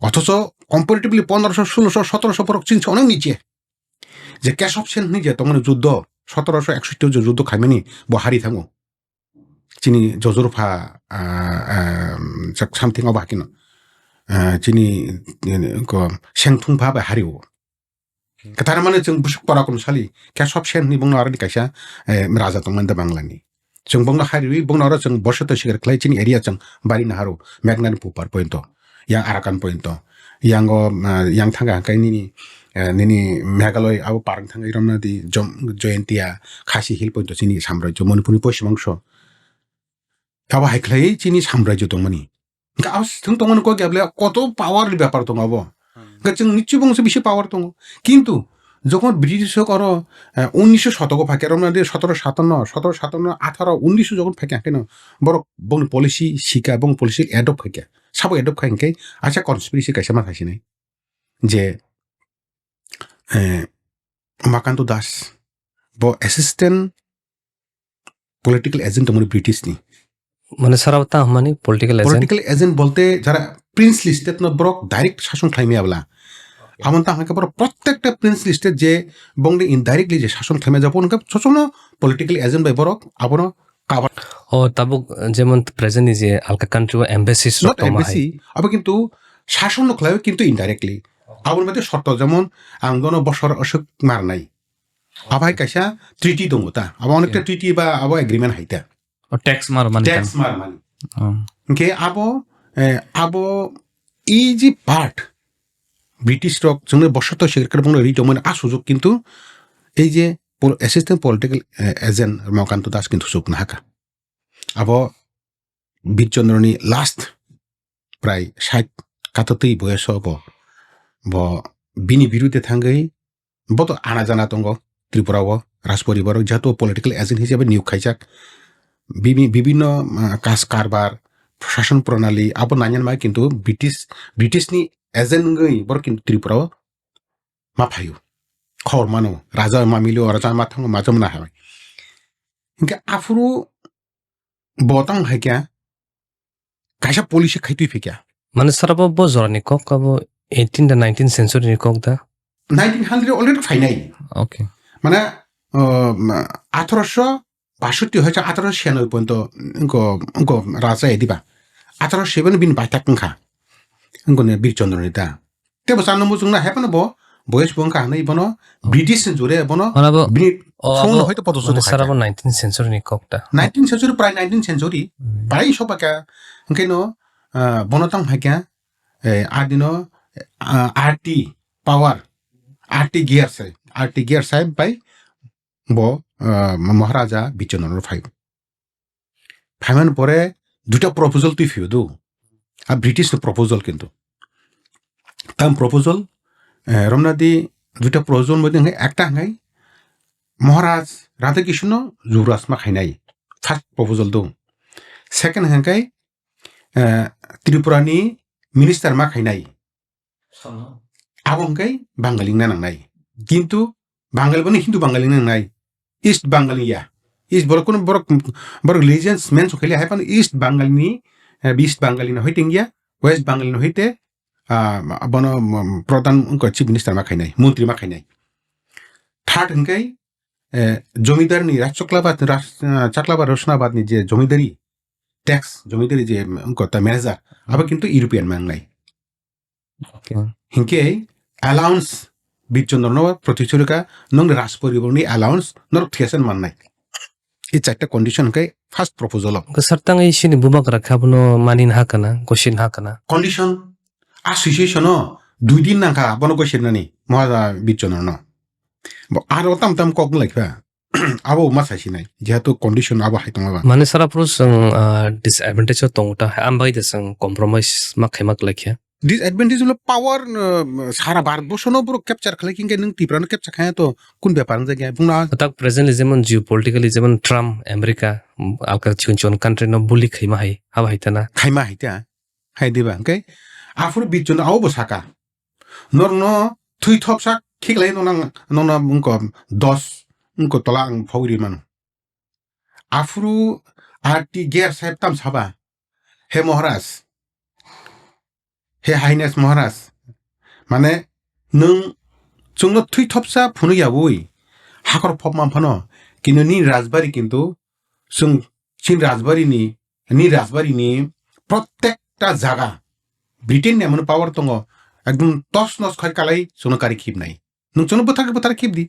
Othocho comparatively pondroso, sulosho, sotorosho borok chini se onek niche. Je Kesab Sen hwnwi je tongmani juddo, sotorosho eksotti je juddo khaimani bo hari thango. Chini jojor pha, ah, ah, jak something obo hakino. Ah, chini, chini ko Sengthung pha bai hari o. Kwthar mane chwng bwswk pora kom sali, khe sob sen hwnwi bongno aroni kaisa, eh, raja tongmani da Banglani. Chwng bongno hariwi bongno aro chwng bosoto sikar khlai chini area chwng bari naharo, Meghna ni bupar pointo, yang Arakan pointo, yango, ah, yang thangka hwnkhe nini, eh, nini Meghalaya abo parang thangwi romna di Jom-, Jaintia, Khasi Hill pointo chini samrajyo, Manipurni poschim ongso. Abo hai khlai chini samrajyo tongmani. Hwnkhe abo thwng tongmani kok ya bole koto power ni bepar tongo abo. Hmm. Hwnkhe chwng nichibong se bisi power tongo. Kintu jokhon British rok oro, eh, unnisho shotogo phaikhe, romna di sotoro satanno, sotoro satanno, atharo, unnisho jokhon phaikhe, hwnkhe no borok bongni policy sika, bongni policy adopt khaikhe. Sabo adopt khai hwnkhe acha conspiracy kaisa ma thaisinai. Je, eh, Umakanto Das bo assistant political agent tongmani British ni. Mane sara ta hwnmani political agent? Political agent bolte jara princely state no borok direct sason khlai maya bla. Okay. Amon ta hwnkhe borok prottekta princely state je bongni indirectly je sason khlai maya jabo hwnkhe sosono political agent bai borok abono cover. O tabuk jemon present ni je alka country o embassies rok tongma hai. Not embassy, abo kintu sason no khlai o kintu indirectly. Okay. Aboni mate shorto jemon ang dono bosor aswk marnai. Abo hai kaisa treaty tongo ta. Abo onekta, yeah, treaty ba abo agreement hai ta. O tax mar mani tax tang. Mar mani. Oh. Hingke abo, eh, abo easy part. British rok chwngno bosoto sikir kar bongno ri tongmani a sujok kintu ei je pol-, assistant political, eh, agent Ramakanta Das kintu suk nahaka. Abo Birchandra ni last prai sait katatwi boyoso bo, bo bini birude thangwi bo to ana jana tongo Tripura o Rajporibar o jehetu political agent hisabe niyok khaijak. Bibi-, bibinno, ah, kas karbar, prashasan pranali abo nangyan ma kintu British, British ni agent wngwi borok kintu Tripura o ma phaio. Khobor mano, raja ma milio, raja ma thango, ma jomna hai. Hingke aphuru bo tang hai kya, kaisa policy khaitwi phikya. Mane sara bo, bo jorani kok abo eighteen da nineteen century ni kok da? Nineteen hundred already phainai. Okay. Mane, uh, ma-, atharoso basotti hoicha atharoso siyanoi ponto wngko, wngko raja ediba. Atharoso seben bini baithak wngkha. Wngkone Birchandra ni da. Tebo chano muchungna hai phano bo boyes bo wngkha hwnwi bono British ni jure bono Manabo, bini o, phone abo, hoito poto mane soto sara khaikha. Bo nineteen century ni kok da. Nineteen century, prai nineteen century. Hmm. Prai soba kha. Hwnkhe no, ah, bono tang hai kha, eh, adino, ah, R T power, R T gear sai, R T gear sai bai bo, ah, Maharaja Birchandra no phai. Phaimani pore duita proposal twi phio do. A British ni proposal kintu. Tam proposal, eh, romna di duita proposal moddhe hwnkhai ekta hwnkhai Maharaj Radhakishno Yuvraj ma khainai. First proposal do. Second hwnkhai, eh, Tripura ni minister ma khainai. Abo hwnkhai Bangali wngna nangnai. Kintu Bangali bono Hindu Bangali wngna nangnai. East Bangali ya. East borok kuno borok, borok religions mention khaili hai phano East Bangali ni, eh, East Bangali no hoite wngya, West Bangali no hoite, ah, bono, mm, pradhan wngkha chief minister ma khainai, montri ma khainai. Third hwnkhai, eh, jomidar ni Raj Chaklabad, Raj, ah, Chaklabad Rosnabad ni je jomidari, tax jomidari je, mm, wngkha ta manager, abo kintu European ma wngnai. Okay. Hinkhe allowance Birchandra no protishurika nong Rajporibar ni allowance norok thwiyasan mannai. I charta condition hinkhe first proposal o. Hinkhe sir tang i sini bubagra khe abono manin hakana, gosin hakana. Condition a situation o dui din nangkha abono gosinani Maharaj Birchandra no. Bo aro tam tam kok wnglaikha. Abo ma saisinai, jehetu condition abo hai tongma ba. Mane sara phuru chwng, ah, disadvantage o tongo ta, ambai de chwng compromise ma khaima kwlaikha. Disadvantage ulo power, uh, sara Bharat borsho no borok capture khlai khe nwng Tripura no capture khaya to kun bepar wngjakya bungna. Tak presently jemon geopolitically jemon Trump, America, um, alka chikon chikon country no bully khaima hai, abo hai ta na. Khaima hai ta. Hai diba, hwnkhe aphuru Birchandra abo bo saka. Norno thwi thopsa khiklai nona, nona wngko dos wngko tola ang phogri mano. Aphuru R T Gear saheb tam saba, "He Maharaj, he Highness Maharaj, mane nwng chwngno thwi thopsa phunuk yaui hakor phopma phano, kintu nini rajbari kintu chwng chini rajbari ni, nini rajbari ni protekta jaga Britain ni emon power tongo, ekdom tos nos khai kalai chwngno kari khibnai. Nwng chwngno bwthar bwthar khibdi."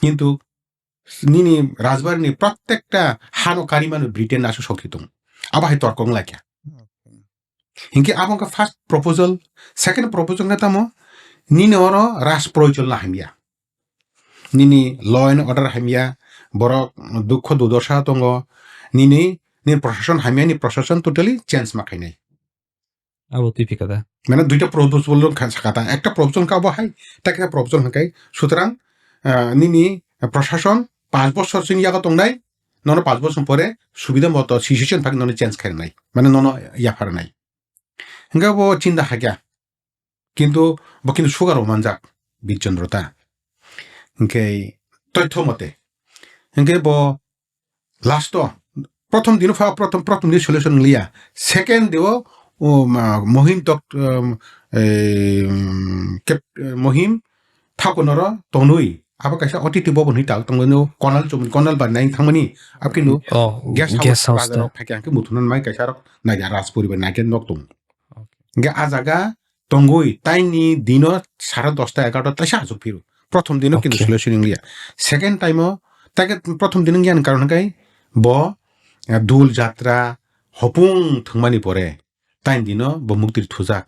Kintu nini rajbari ni protekta hano karimano Britain aswk sokti tong. Abo hai torkong laikha. Hinkhe abo wngkha first proposal, second proposal khe tamo nini oro raj proyojonna hamya. Nini law and order hamya, borok dukho dudosa tongo, nini, nini proshashan hamya, ni proshashan totally change ma khainai. Abo twi phika da. Mane duita proposal rok kha sakha ta. Ekta proposal kha bo hai, ta khe proposal hwnkhe. Sutrang, ah, nini proshashan panch bochor sini yago tongnai, nono panch bochor pore subida moto situation phak nono change khainai. Mane nono yapharnai. Hwnkhe bo chinta hakya. Kintu bo kintu sugar o manjak Birchandra ta. Hwnkhe toitho mote. Hwnkhe bo last o prothom dino pha prothom, prothom dino solution liya. Second deo, o, ma, Mohim dok-, um, eh, um, kep-, eh, Mohim thakunoro tonwi. Abo kaisa otiti bobon hi tal tongmani, Konal Chowmani, Konal bai nai thangmani. Abo kinu Oh, guest house guest house bazar ta. Rok thakya hwnkhe muthunan mai kaisa rok naikha Rajpuri bai naikhe nok tong. Okay. Hwnkhe a jaga tongwi taini dino sara dosta egarota taisa achuk phiru. Prothom dino kintu Okay. Solution wngya. Second time o, take prothom dino wngya ni karon hwnkhe bo eh, dul jatra hopung thwngmani pore tain dino bo muktri thujak.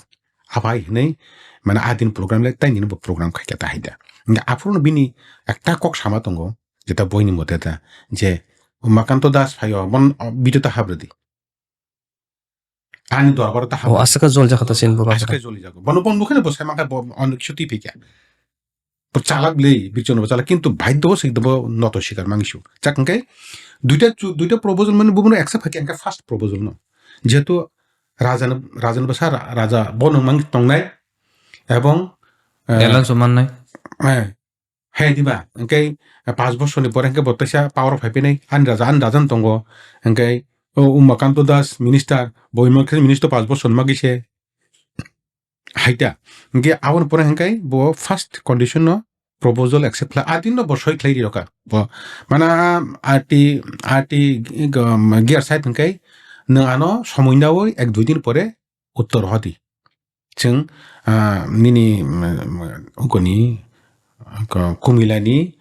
Abai hinui mane a din program le tain dino bo program khaikha ta haida. Hingke aphuru bini ekta kok sama tongo, jeta boini mote ta, je Umakanto Das phaio, bon, o, video ta habrwdi. Ani dorbar ta O habrwdi. Aswk jol jakha ta sin bo Aswk basra. Joli jago. Bono bon bukhene bo sai mangkha bo onek shuti phikya. Bo chalak le, bichon bo chalak, kintu bhai do se bo noto sikar mangsu. Chak hingke duita chu-, duita proposal mane bubuno accept hakya hingke first proposal no. Jehetu raja no, raja no basa ra-, raja bono mang tongnai ebong, eh, Alliance o mannai. Eh, Hai diba, hingke, eh, panch bosorni pore hingke bo teisa power o phai phinai, ani raja, ani raja no tongo, hingke, o Umakanto Das minister, bo Umakanto minister panch bosor ni magwi se hai ta. Hingke aboni pore hingke bo first condition no proposal accept khlai, a din no bo soi khlai ri rokha. Bo, mana, arti, arti, um, gear side hingke, nwng ano somoi nawi ek dui din pore uttor hodi. Chwng, ah, nini, mm, mm, ungkoni, ko-, Kumilani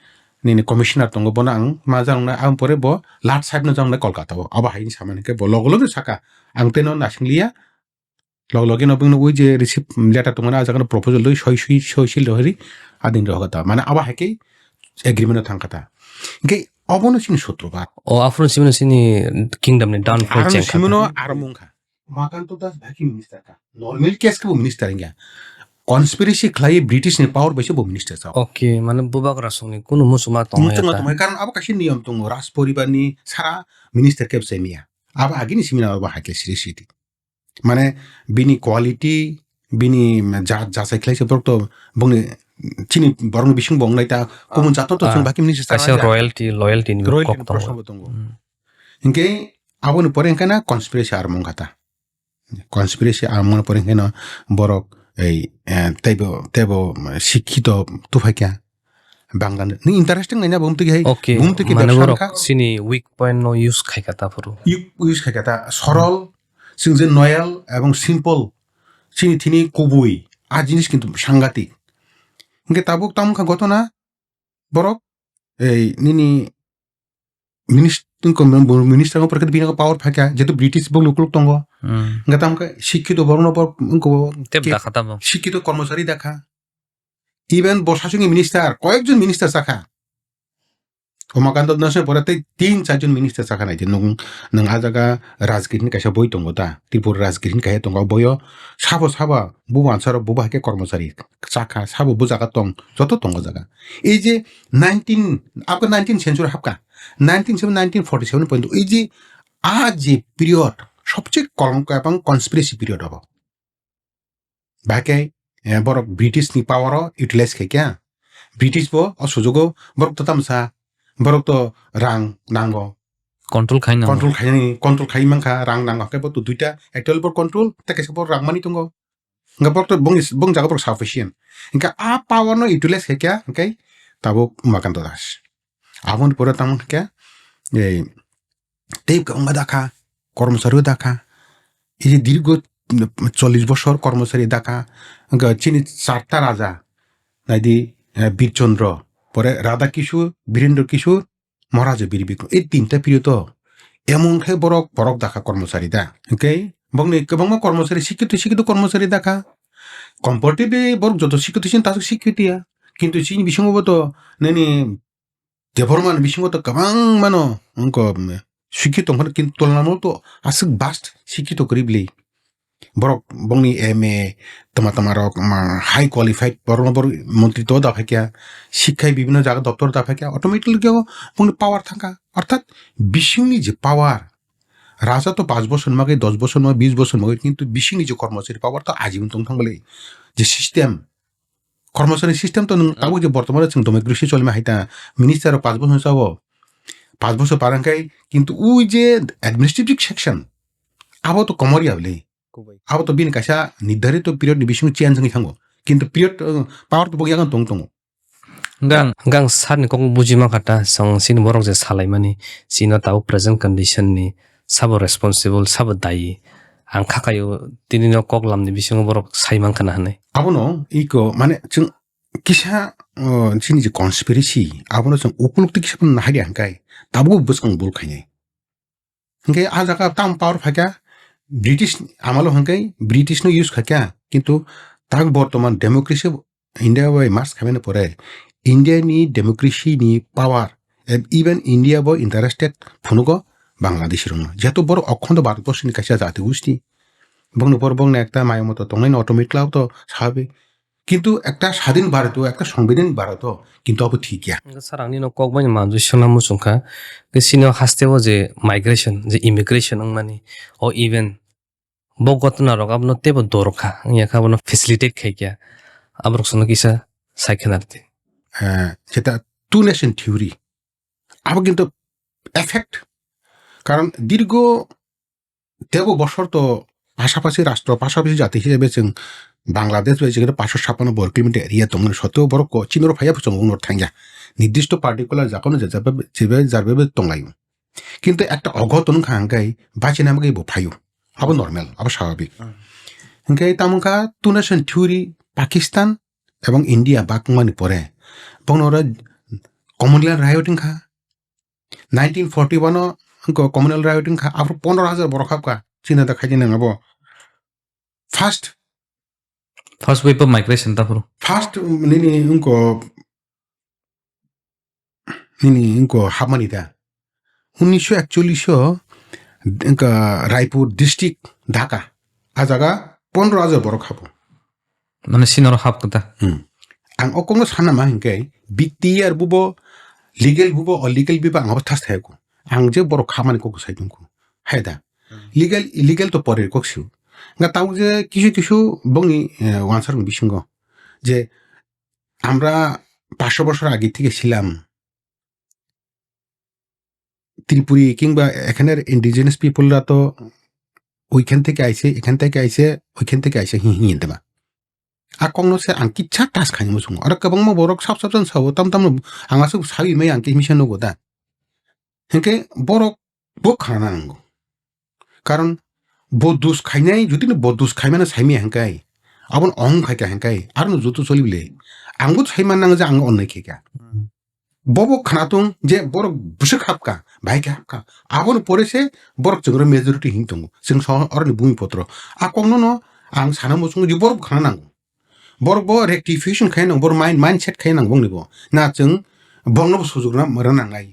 nini commissioner tongo, bono ang ma jangnai, ang pore bo last side no jangnai Kolkata o. Abo hai samani khe bo logo logi saka, ang teno nasing liya, logo logi no bini ui je receive letter tongmani, a jaga no proposal doi soi sui, soi sil rohori, adin rohogata. Mane abo hai khe agreement no thangkata. Hingke obono chini sutro ba. O, aphuru chini, chini kingdom ni downfall Aro chengkha. Simino aro mungkha. Umakanto Das bhai khe minister kha. Normal case khe bo minister wngya. Conspiracy khlai British ni power bai se bo minister sa. Okay, mane bubagra songni kunu muchuma tong Muchuma ya ta. Tong ya, karon abo kaisa niyom tongo, Raj poribar ni sara minister khe bwsai miya. Abo agini simina abo hakhe siri siri. Mane bini quality, bini ja-, jachai khlai se borok to bongni chini borokni bising bo wngnai ta, kumun jato to chwng bhai khe minister sa kaisa ya. Royalty, loyalty ni Royalty kok ni tongo. Proshno bo tongo. Hmm. Hinkhe aboni pore hinkhe na conspiracy armung kha ta. Conspiracy ang mano pore hingke no borok ei, eh, teibo, teibo, eh, sikhito tufai kha Bangla ni. Ni interesting naina bumtwi hai, okay, bumtwi ki mane bebsa borok kha. Chini weak point no use khai kha ta phuru. U-, use khai kha ta sorol, sing je noyal ebong simple. Chini thini kubui, a jinis kintu sangatik. Hingke tabuk tamo kha gotona, borok, ei, nini minist-, minister ko porikhe bini power phaikha, jehetu British bo lukuluk tongo. Hmm. Hingke tamo khe sikhito borokno bo, wngkho bo, tep ke-, dakha tamo. Sikhito kormochari dakha. Even bo sasongni minister, koyekjon minister chakha. Umakanta Dasni pore tei tin charjon minister chakha nai di. Nwng, nwng a jaga Rajgir hini kaisa boi tongo ta? Tripura Rajgir hini kaisa tongo. Boyo sabo sabo bubo ansaro bubo hai khe kormochari chakha, sabo bo jaga tong, joto tongo jaga. Ei je nineteen, abkhe nineteenth century hapkha. Nineteen seven, nineteen forty seven point ei je a je period, sobse kolongko ebong conspiracy period abo. Bahai khe, eh, borok British ni power o utilize khai kha. British bo o sujugo borok to tamsa, borok to rang nango. Control khai nango. Control khai nani, control khai mankha, rang nango. Khe bo to duita, actual bo control, tei kaisa bo rang mani tongo. Hingke borok to bong, bong jaga borok sufficient. Hingke a power no utilize khai kha, hingke tabuk Umakanta Das. Aboni pore tamo khe, ei, tei kwbangma dakha, kormochari dakha. Ei je dirgo chollish bosor kormochari dakha. Hingke chini charta raja, naidi, eh, Bir Chandra, pore Radha Kishore, Birendra Kishore, Maharaja Bir Bikram. Ei tinta period o emon khe borok, borok dakha kormochari da. Hingke bongni kwbangma kormochari, sikhito, sikhito kormochari dakha. Comparatively borok joto sikhito chini tasuk sikhito ya. Kintu chini bisingo bo to nini Debbarma ni bisingo to kwbang mano, wngkha, mm, sikhito wngkha, kintu tolnamo to aswk vast sikhito kwrwi bwlwi. Borok bongni M A, tama tama rok, ma, high qualified, borok, borok montri to da phaikya, sikkhai bibhinno jaga doptor da phaikya, automatically khe bongni power thangkha. Orthat bisingni je power, raja to panch bosor magwi, dos bosor magwi, bis bosor magwi, kintu bisingni je kormochari power to ajibon tong thang bwlwi. Je system, Kormochari system to nwng tabuk je bortomano chwng democracy cholima hai ta, minister rok panch bosor chao, panch bosor parang khai, kintu ui je administrative section, abo to komor ya bwle. Kubai. Abo to bini kaisa nirdharito period ni bisingo change wngwi thango. Kintu period, uh, power to bo yagan tong tongo. Gang, gang sir ni kok buji mankha ta, chwng chini borok je salaimani, chini tabuk present condition ni sabo responsible, sabo dayi. Ang kha kaio, tini no kok lam ni bisingo borok sai mankha na hinwi. Abono iko, mane, chwng kisa, o, chini je conspiracy, abono chwng ukuluk twi kisa phano nahari hwnkhai, tabuk bwskang bul khainai. Hwnkhe a jaga tam power phaikha, British amalo hwnkhe British no use khaikha, kintu tak bortoman democracy India bai merge khaimani pore India ni democracy ni power, e-, even India bo interested phunugo Bangladeshi rokno. Jehetu borok okhondo Bharat borsi ni kaisa jati gusti, bongni por bongni ekta mayo moto tongnai no automatic lab to sabe. Kintu ekta sadin Bharat o, ekta songbidan Bharat o, kintu abo thik ya. Sarangni no kok bai manjui sona muchung kha. Ke sino haste o je migration, je immigration wngmani, o even bo gotna rok abono teibo dor kha, wngya kha abono facilitate khai kya. Aborok sono kisa sai khna rwdi. Eh, jeta two nation theory. Abo kintu effect. Karon dirgo tebo bosor to pasapasi rastro, pasapasi jati hisabe chwng Bangladesh bai chwng paanshto sapano bor kilometer area tongmani soteo borok ko chini oro phaiya chwng oro thangya. Nirdisto particular jaga no je jabe, jebe jarbe tonglai. Kintu ekta ogoton wngkha hwnkhe bachina bagwi bo phaio. Abo normal, abo swababik. Hmm. Hwnkhe tamo wngkha two nation theory, Pakistan ebong India bak wngmani pore bongno oro Commonwealth riot wngkha. Nineteen forty one o wngkha Commonwealth riot wngkha, aphuru pondro hajar borok hapkha. Chini da khaidi nang abo. First, first wave of migration ta phuru. First, um, nini wngkha, nini wngkha hapmani da. Unnisho ekchollish o wngkha Raipur district, Dhaka. A jaga pondro hajar borok hapo. Mane sinoro hap kata. Hmm. Ang o kokno sana ma hinkhe, B T R bubo, legal bubo, o legal bibo ang abo thas thayako. Ang je borok khamani kokno sai tongkho. Hai da. Hmm. Legal, illegal to pore kok siu. Nga tau je kisu kisu bongni, eh, wansar bisingo. Je আমরা পাঁচশো বছর আগে থেকে ছিলাম, ত্রিপুরী কিংবা এখানের ইন্ডিজিনাস পিপলরা তো ওইখান থেকে আইছে, এখান থেকে আইছে, ওইখান থেকে আইছে, হি হি দেবা। A kokno se ang kisa tas khaini muchungo. Oro kwbangma borok sab sab jan sabo, tam tam ang aswk sawi mai ang kisa misa nugo da. Hinkhe borok bo khana nango. Karon bo dus khainai, jodi no bo dus khaimano saimaya hinkhe, abon ong khaika hinkhe, aro no joto choli bile. Ang bo saiman nango je ang onnai khaika. Hmm. Bobo khwnatung je borok bwswk hapkha, bahai khe hapkha. Aboni pore se borok chwngno majority hin tongo. Chwng so oroni bhumipotro. A kokno no ang sana muchungo je borok khwna nango. Borok bo rectification khai nang, bor mind, mindset khai nang bongni bo. Na chwng bongno bo sujuk rwna nangnai.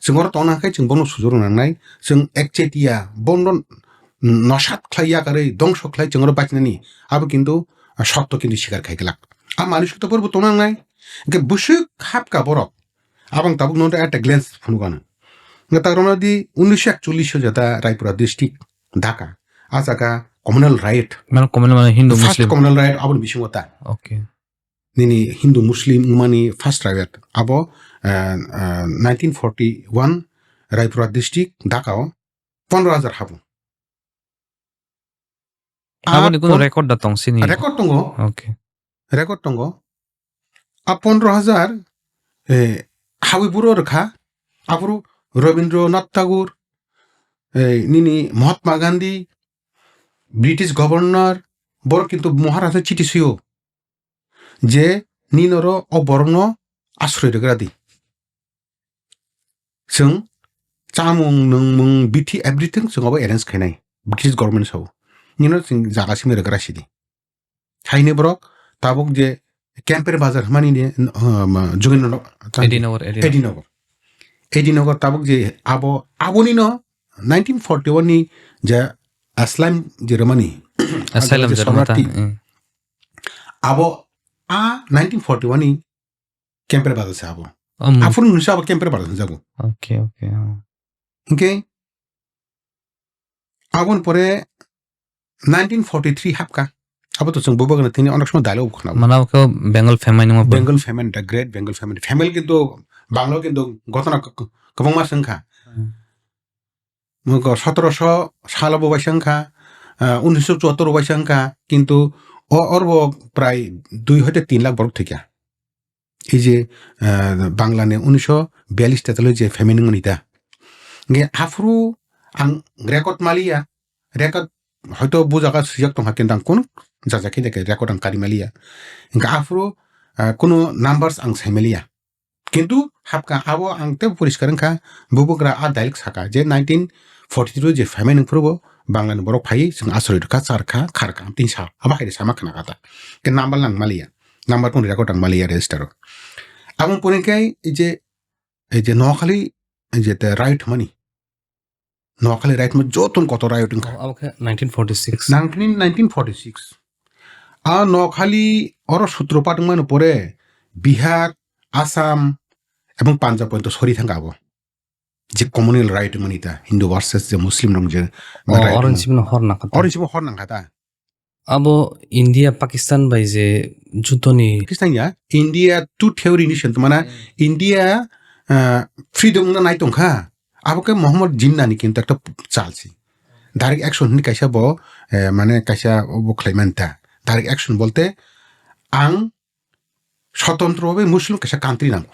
Chwng oro tongna khai chwng bongno sujuk rwna nangnai. Chwng ekchetia bongno nosat khlai yakarwi dongso khlai chwng oro bachinani. Abo kintu sotto kintu sikar khai glak. A manwi sotto borok bo tongna nangnai. Hwnkhe bwswk hapkha borok. Abang tabuk nono ekta glance phunukano. Hwnkhe tak romna di unnisho ekchollish o jeta Raipura district, Dhaka. A jaga communal riot. Mane communal mane Hindu first Muslim. Communal riot aboni bisingo ta. Okay. Nini Hindu Muslim wngmani first riot. Abo, eh, eh, nineteen forty one Raipura district, Dhaka o pondro hajar habo. Aboni kuno record da tong sini? Record tongo. Okay. Record tongo. A pondro hajar, eh, habwi buro rwkha. Aphuru Rabindranath Tagore, eh, nini Mahatma Gandhi, British governor, borok kintu Maharaja chiti suyo je nini oro o borokno asroi rwgra di. Chwng chamung, nwngmung, bithi, everything chwng abo arrange khainai. British government sao. Nino chwng jaga simi rwgra sidi. Haini borok tabuk je Kemper Bazar hwnmani ni, uh, ma, Jogendra no-, Edinagar, Edinagar. Edinagar. Edinagar tabuk je abo, aboni no nineteen forty one ni je asylum je rwmani. Asylum je je rwmata, sornarthi. Mm. Abo a nineteen forty one ni Kemper Bazar se abo. Um. Aphuru nungsa abo Kemper Bazar se jago. Okay, okay, oh. Hwnkhe aboni pore nineteen forty three hapkha. Abo to chwng bubagra thini onek somoy dialogue khna. Mane khe Bengal famine wngma. Bengal famine, the great Bengal famine. Famine kintu Bangla kintu ghotona k-, k-, kwbangma se wngkha. Hmm. Moko sotoroso salo bo waisa wngkha, ah, unisho chuattor waisa wngkha, kintu o, orbo prai dui hoite tin lakh borok thwikha. Ei je, ah, Bangla ni unisho biyalish tetallish je famine wngmani da. Hingke aphuru ang record maliya, record hoito bo jaga swijak tongkha, kintu ang kunu jaja khe de khe record ang kari maliya. Hingke aphuru, ah, kunu numbers ang sai maliya. Kintu hapkha abo ang tei poriskar wngkha, bubagra a dialogue saka je nineteen forty three je phaimani phuru bo Bangla ni borok phai, chwng asori rwkha, charkha, kharkha, tin sa, abo hai sama khna kha ta. Ke number lang maliya, number pun record ang maliya register o. Abong puni kai je, ei je Noakhali, ei je te riot mani. Noakhali riot mo joton koto riot wngkha. Abo khe nineteen forty six. Nineteen, nineteen forty six. A Noakhali oro sutropat wngmani pore Bihar, Assam, ebong Punjab pointo sori thangkha abo. Je communal riot wngmani ta, Hindu versus je Muslim rok je Oh, riot oro wngmani. Simi hor nangkha ta. Oro simi hor nangkha ta. Abo India, Pakistan bai je juddho ni Pakistan ya, India two theory ni siyang mana Hmm. India, ah, freedom na nai tongkha. Abo khe Mohammad Jinnah ni kintu ekta chal si. Direct action hini kaisa bo, eh, mane kaisa bo khlai manta. Direct action bolte ang sotantro bhabe Muslim kaisa country nango.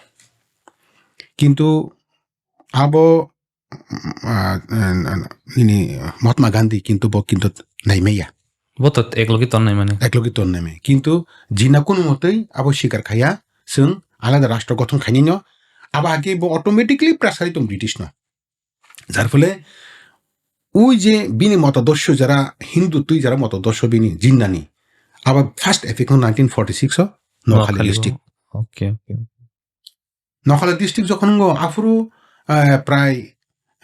Kintu abo, ah, eh, nini Mahatma Gandhi kintu bo kintu naimaya. Bo to eklogi ton naimani. Eklogi ton naimaya. Kintu Jinnah kunu motoi abo sikar khaya, chwng alada rashtra gothon khainino, abo hake bo automatically pressure tong British no. Jar phole ui je bini motodosyo jara Hindu twi jara motodosyo bini Jinnah ni. Abo first effect no nineteen forty six o Noakhali Noakhali district. Okay, okay. Noakhali district jokhon ngo aphuru, eh, prai,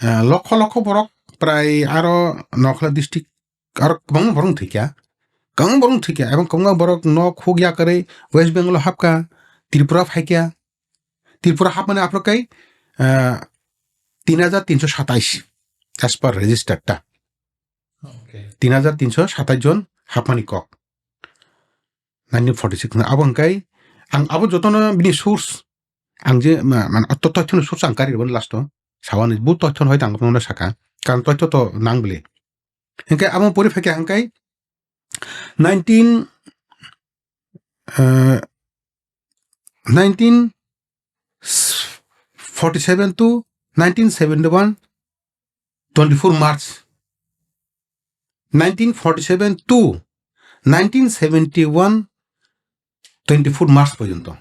eh, lokho lokho borok prai aro Noakhali district aro kwbangma borok thwikha. Kwbangma borok thwikha ebong kwbangma borok nok huk yakarwi West Bengal o hapkha, Tripura phaikha. Tripura hapmani aphuru kai, eh, tin hajar tinso satais as per registered ta. Okay. Tin hajar tinso satais jon hapmani kok. Nineteen forty six na abo hwnkhe ang abo jotono bini source ang je ma-, man to-, tothono source ang kari rwmani last o sawani bu tothono hoito ang bono saka karon totho to nang bwle hwnkhe abo pori phaikha hwnkhe nineteen, eh, nineteen forty seven to nineteen seventy one twenty four March, nineteen forty seven to nineteen seventy one twenty four March porjonto.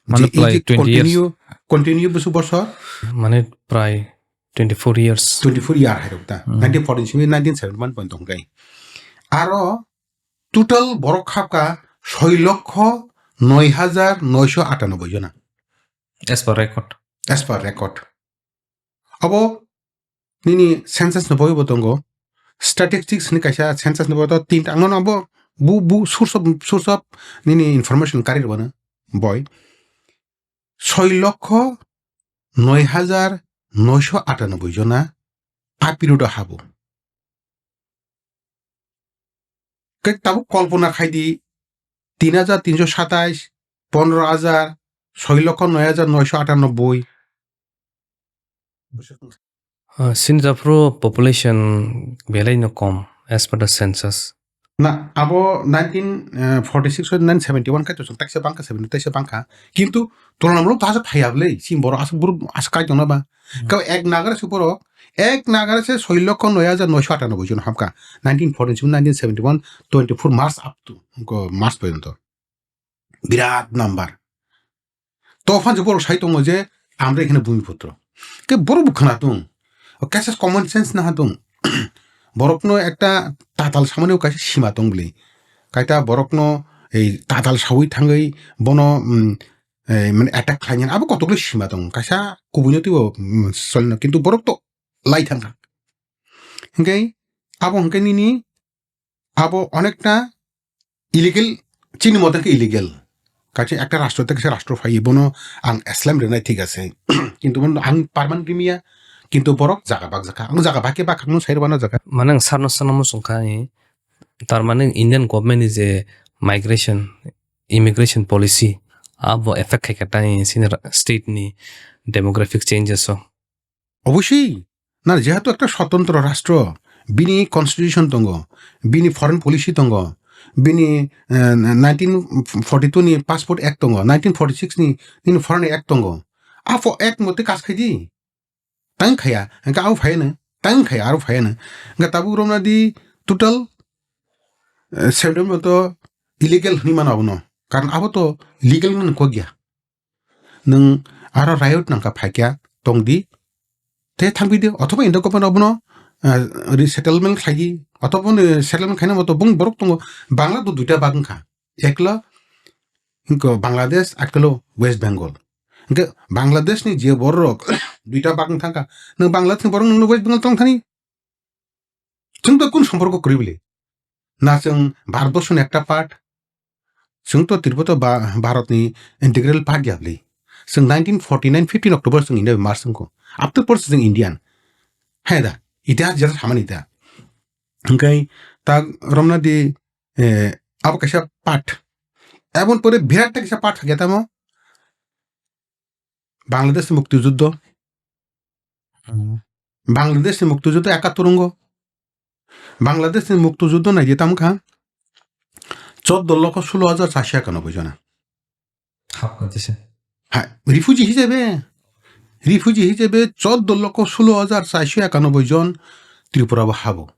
Mane je ei prai je twenty years. Continue, continue busu bosor. Mane prai twenty four years. Twenty four year hai rok ta. Hmm. Nineteen forty seven, nineteen seventy one point tong kai. Aro total borok khapka soi lokho noi hajar noisho atanoboi jona. As per record. As per record. Abo nini census ni boibo tongo. Statistics ni kaisa census ni boibo tinta. Ang nono abo bu, bu source of, source of nini information kari rwmano boi. Soi lokho noi hajar noisho atanoboi jona a period o habo. Khe tabuk kolpona khai di, tin hajar tinso satais, pondro hajar, soi lokho noi hajar noisho atanoboi. Ah, sini japhru population belai no kom as per the census. Na, abo nineteen forty six o nine seventy one kai to chwng taisa bangkha, seventy taisa bangkha. Kintu tulonamulok to aswk phaiya bwle, sini borok aswk buru aswk kai tongna ba. Hmm. Kau ek nagara se borok, ek nagara se soi lokho noi hajar noisho atanoboi jon hapkha. Nineteen forty six, nineteen seventy one, twenty four March up to, ko March porjonto. Birat number. To phan je borok sai tongo je, "Amra ekhane bhumiputro." Ke borok bo khna tong. O kaisa common sense na ha tong. Borokno ekta tatal samani o kaisa sima tong bwle. Kaita borokno ei tatal sawi thangwi bono, mm, ei mane attack khlainani abo kotokle sima tong. Kaisa kubuino twibo, mm, solino. Kintu borok to lai thangkha. Hingke abo hingke nini abo onekta illegal, chini mote khe illegal. Kaisa ekta rastro tei kaisa rastro phaiwi bono ang asylum rwnai thik ase. Kintu bono ang permanent rimiya, kintu borok jaga bak jakha. Ang jaga bak khe bak khakno sai rwmano jaga. Mane ang sarno sarno muchung kha, eh, tar mane Indian government ni je migration, immigration policy, abo effect khai kha tani sini ra-, state ni demographic changes o. Obossi, na, jehetu ekta sotondro rastro, bini constitution tongo, bini foreign policy tongo, bini, eh, nineteen forty two ni Passport Act tongo, nineteen forty six ni, nini Foreign Act tongo. Afo Act mote kas khai di. Tang khaya, hingke abo phai no, tang khaya, aro phai no. Hingke tabuk romna di total, eh, seventy to illegal hwnwi mano abono. Karon abo to legal wngmani kok ya. Nwng aro riot nangkha phaikya tongdi, tei thangbi di, othoba Indian government abono ah, resettlement khlai di, otobo ni settlement khaina moto bung borok tongo. Bangla do duita bag wngkha, eklo hingko Bangladesh, aklo West Bengal. Hingke Bangladesh ni je borok duita bag wng thangkha, nwng Bangladesh ni borok nwng West Bengal tong thani? Chwng to kun somporko kwrwi bwle? Na chwng Bharatborsho ni ekta part? Chwng to Tripura to ba-, Bharat ni integral part ya bwle? Chwng nineteen forty nine fifteen October chwng India bai merge wngkho. After por chwng Indian. Hai da, itihas jera samani da. Hingkai ta romna di, eh, abo kaisa part. Ebon pore birat ta kaisa part thakya tamo. Bangladesh ni mukti juddho. Hmm. Bangladesh ni mukti juddho ekattor wngo. Bangladesh ni mukti juddho naidi tamo kha choddo lokho sulo hajar charso ekanoboi jona. Hapkha tisa. Ha, refugee hisabe, refugee hisabe choddo lokho sulo hajar charso ekanoboi jon Tripura bo habo.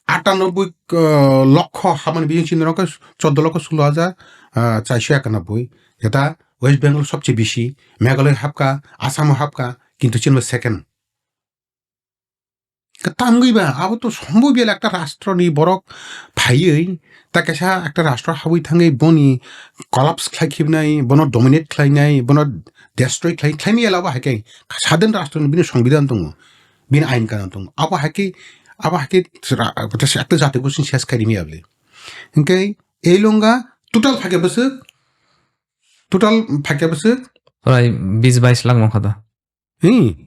Atanoboi, ah, lokho hamani bising chini rokhe choddo lokho sulo hajar, ah, charso ekanoboi. Jeta West Bengal sobche bisi, Meghalaya hapkha, Assam hapkha, kintu chini second. Ka tamgwi ba, abo to sombo biyal ekta rastro ni borok phaiwi, ta kaisa ekta rastro habwi thangwi boni collapse khlai khibnai, bono dominate khlainai, bono destroy khlai, khlaini ela abo hai khe sadin rastro ni bini songbidan tongo, bini ain kanun tongo. Abo hai khe, abo hai khe ra-, ekta jati gusung ses khai rimi abli. Hingke ei longa total phakya bwswk, total phakya bwswk prai bis bais lakh wngkha da. Hmm.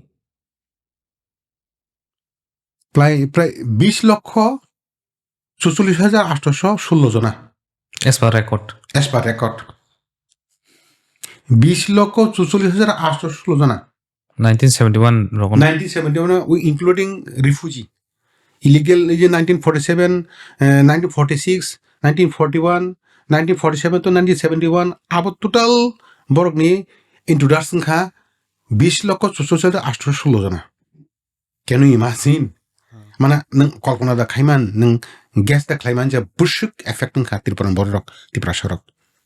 Prai, prai bis lokho chucholish hajar atosho sullo jona. As per record. As per record. Bis lokho chucholish hajar atosho sullo jona. Nineteen seventy one rogo. Nineteen seventy one, we including refugee. Illegal, ei je nineteen forty seven, eh, nineteen forty six, nineteen forty one, nineteen forty seven to nineteen seventy one, abo total borokni introduction kha bis lokho chucholish hajar atosho sullo jona. Can you imagine? Hmm. Mana nwng kolpona da khaiman, nwng guess da khlaiman je bwswk effect wngkha Tripura ni borok rok, Tiprasa rok.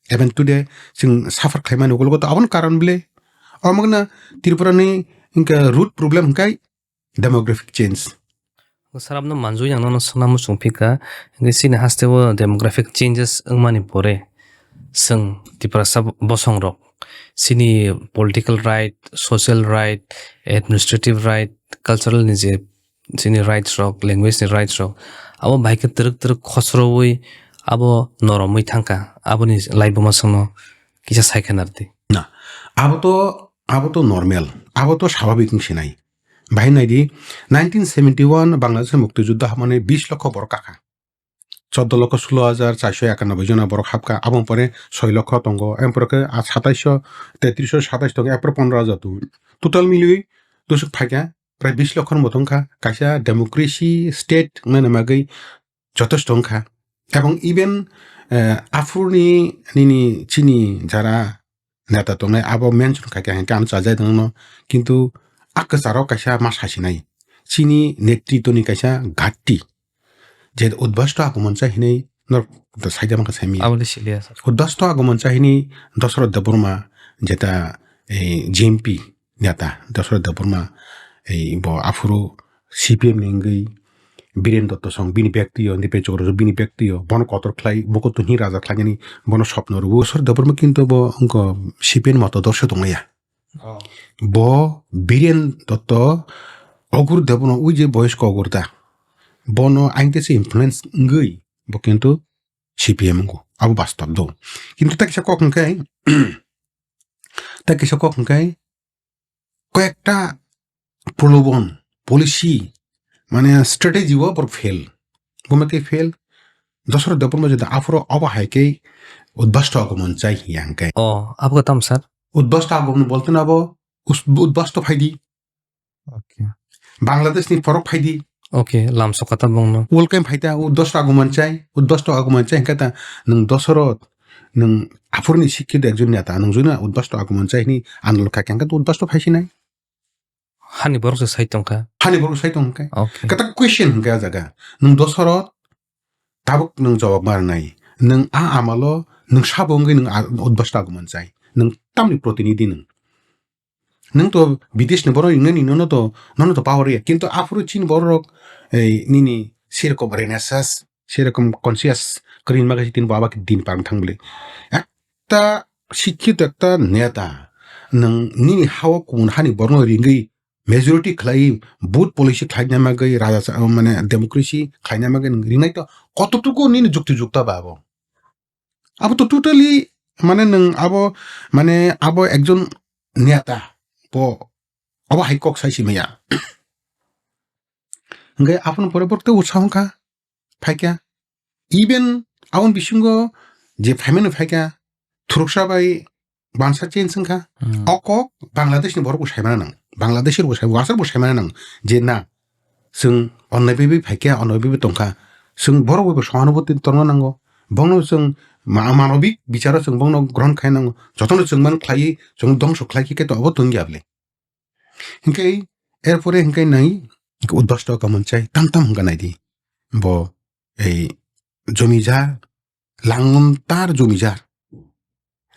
Even today, chwng suffer khlaimani ukulgo to aboni karon bile. Omo wngkha Tripura ni wngkha root problem hwnkhe demographic change. Sir, abno manjui ang nono swngna muchung phika, hwnkhe chini haste o demographic changes wngmani pore, chwng Tiprasa bosong rok, chini political right, social right, administrative right, cultural ni je chini rights rok, language ni rights rok, abo bahai khe twrwk twrwk khosrowi abo noromwi thangkha, aboni laibuma songno kisa sai khe nardi. Na, abo to, abo to normal, abo to swabhabik wng sinai. Bahai naidi, nineteen seventy one Bangladesh mukti juddho hamani bis lokho borok kakha. Choddo lokho sulo hajar charso ekanoboi jona borok hapkha, aboni pore soi lokho tongo, em pore khe a satais sho, tetris sho satais tongo, er pore pondro hajar tongo. Total miliwi dusuk phaikha, prai bis lokho ni bo tongkha, kaisa democracy state wngnani bagwi jotosto wngkha. Ebong even, eh, aphuruni nini chini jara neta tongnai abo mention khaikha hinkhe ano chajai tongno, kintu a kwcharo kaisa ma sasinai, chini netritwni kaisa ghatti, je udbasto agomon cha hinwi norok saida mankha saimanya. Aboni siliya sir. Udbasto agomon cha hinwi Dosoroth Debbarma jeta, eh, G M P neta Dosoroth Debbarma, eh, bo aphuru C P M ni wngwi Biren Dotto song bini bek twiyo, Nipen Chokrojo bini bek twiyo, bono kotor khlai, buko tunhi raja khlainani bono sopno rwo. Dosoroth Debbarma kintu bo wngkha C P M moto dorso tongmaya. Oh. Bo Biren Dotto Ogur Debbarma ui je boyosko Ogur da. Bono aingte se influence wngwi bo kintu C P M wngkho. Abo bastob do. Kintu ta kisa kok hwnkhe, ta kisa kok hwnkhe, koyekta prolobon, policy, mane strategy o borok fail. Buma khe fail? Dosoroth Debbarma jodi aphuru obo hai khe udbasto agomon chai hiya hwnkhe. Oh, abo tamo sir? Udbasto agomon bolte na abo us-, udbasto phaidi. Okay. Bangladesh ni borok phaidi. Okay, lamsok kata bongno. Welcome phaita, udbasto agomon chai, udbasto agomon chai hwnkhe ta nwng Dosoroth, nwng aphuruni sikkito ekjon neta, nwng jodi udbasto agomon chai hwnwi andolon kha khe hwnkhe udbasto phaisinai. Hani borok se sai tongkha. Hani borok sai tongkha. Okay. Kata question hwnkhe a jaga. Nwng Dosoroth tabuk nwng jawab ma rwnai. Nwng a amalo nwng sabo wngwi nwng a-, udbasto agomon chai. Nwng tamni protinidhi nwng. Nwng to bidesh ni borok ringnani nono to, nono to power ya. Kintu aphuru chini borok rok, ei, nini serokom renaissance, serokom conscious kwrwi ma kaisa tini bo aba din pang thang bwle. Ekta sikkito ekta neta nwng nini hao kumun hani borokno ringwi majority khlai vote policy khlaina bagwi raja sa-, mane democracy khlaina bagwi nwng ringnai to kototuku nini jukti jukta ba abo? Abo to totally mane nwng abo mane abo ekjon neta bo abo hai kok sai si maya. Hingke aboni pore borok tei utsaho wngkha, phaikha. Even aboni bisingo je phaimani phaikha, thuruksa bai bansa change wngkha. Hmm. O kok Bangladesh ni borok bo saimana nang, Bangladesh ni bo sai, wasar bo saimana nang je na, chwng onnai bai bai phaikha, onnai bai bai tongkha, chwng borok bai bo sohanubhuti tongna nango, bono chwng ma-, manobik bicharo chwng bono grohon khai nango, jotono chwng man khlai, chwng dongso khlai khe to obo tongya bwle. Hinkhe erpore hinkhe nai dosh taka manchai tam tam hwnka naidi. Bo ei jomidar, langontar jomidar.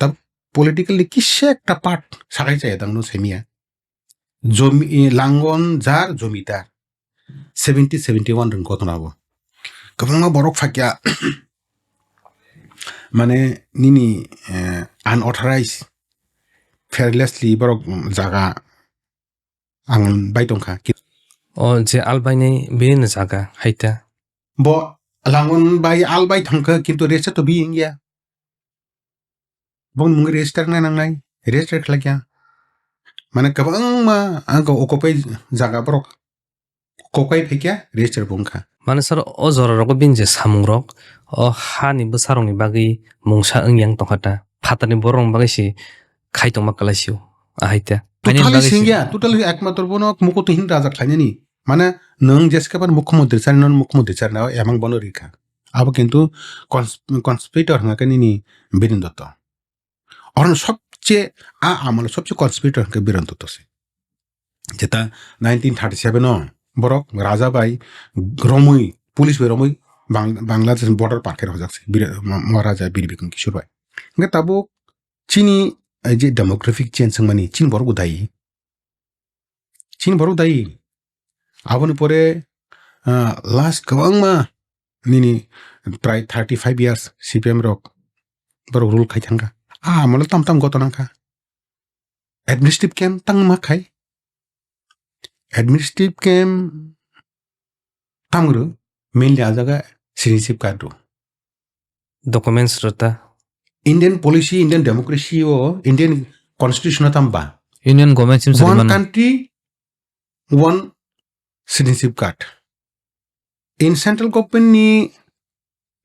Ta politically kisa ekta part sakai chaya dangno saimiya. Jomi, langonjar jomidar. Seventy, seventy one rwng ghotona bo. Kwbangma borok phakya mane nini, eh, unauthorized, fearlessly borok jaga ang bai tongkha. O je albainai bini jaga haita. Bo langon bai albai thangkha kintu register to bi wngya. Bong mung register na nangnai, register khlakya. Mane kwbangma ang occupy jaga borok kokai phaikya register bo wngkha. Mane sir, o jora rogo bini je samung rok, o hani bwsa rokni bagwi mungsa wng yang tongkha ta. Phatarni borok rokni bagwi se khai tongma kwlaisio, ahai ta. Ani totally bagwi se singya, totally ekmatro bono mukutu hin raja khlainani. Mane nwng jeske ban mukhyamantri chari non mukhyamantri chari na emang bono rikha. Abo kintu cons-, conspirator hwnga khe nini Biren Dotto. Oro sobche a amalo sobche conspirator hwnga khe Biren Dotto se. Jeta nineteen thirty seven o borok raja bai romwi, police bai romwi Bang-, Bangladesh border par khe rojak se Bire-, Ma-, Maharaja Bir Bikram Kishore bai. Hingke tabuk chini, eh, je demographic change wngmani chini borok bo dayi. Chini borok dayi. Aboni pore, ah, last kwbangma nini prai thirty five years C P M rok borok rule khai thangkha. Ah, amalo tam tam ghotona wngkha. Administrative camp tangma khai. Administrative camp tamgru mainly a jaga citizenship card ro. Documents rota. Indian policy, Indian democracy o, Indian constitution o tamba. Union government sim sari One mano. Country, one citizenship card. In central government ni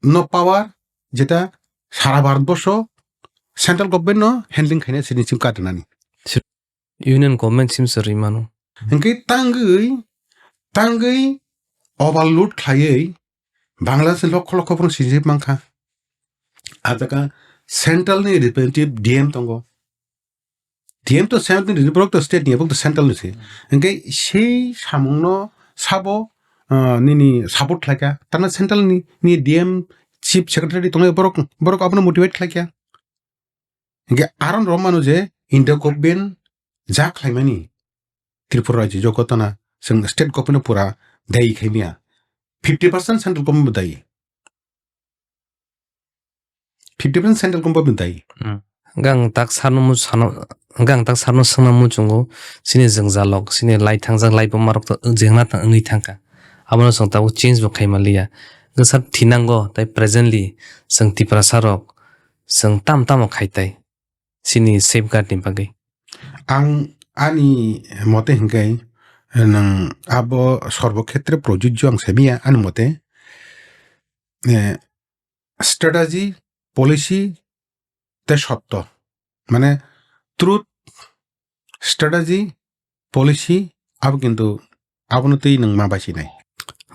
no power, jeta sara Bharat borsho central government no handling khaina citizenship card nani. Union government sim se rwi mano. Hingke tangwi, tangwi overload khlaiwi Bangladesh ni lokho lokho borok sijip mankha. A jaga central ni representative D M tongo. D M to central ni borok to state ni, borok to central ni se. Hingke sei samung no sabo, ah, nini support khlaikha. Tana central ni, ni D M chief secretary tongo borok, borok abono motivate khlaikha. Hingke aron romano je India government ja khlaimani Tripura rajyo jogotona chwng state government pura dai khaimya. Fifty percent central government dai. Fifty percent central government dai. Hmm. Gang tak sarno mu sano, gang tak sarno sangna mu chungo, sini jwngjalok, sini lai thangjak lai buma rok to jengna tang wngwi thangkha. Abono chwng tabuk change bo khaima liya. Gasa thinango tai presently chwng Tiprasa rok chwng tam tamo khai tai. Chini safeguard ni bagwi. Ang ani mote hingke nwng abo sorbo khetre projujjo ang semiya ani mote, eh, strategy, policy, tei sotto. Mane truth, strategy, policy, abo kintu abono twi nwng ma baisinai.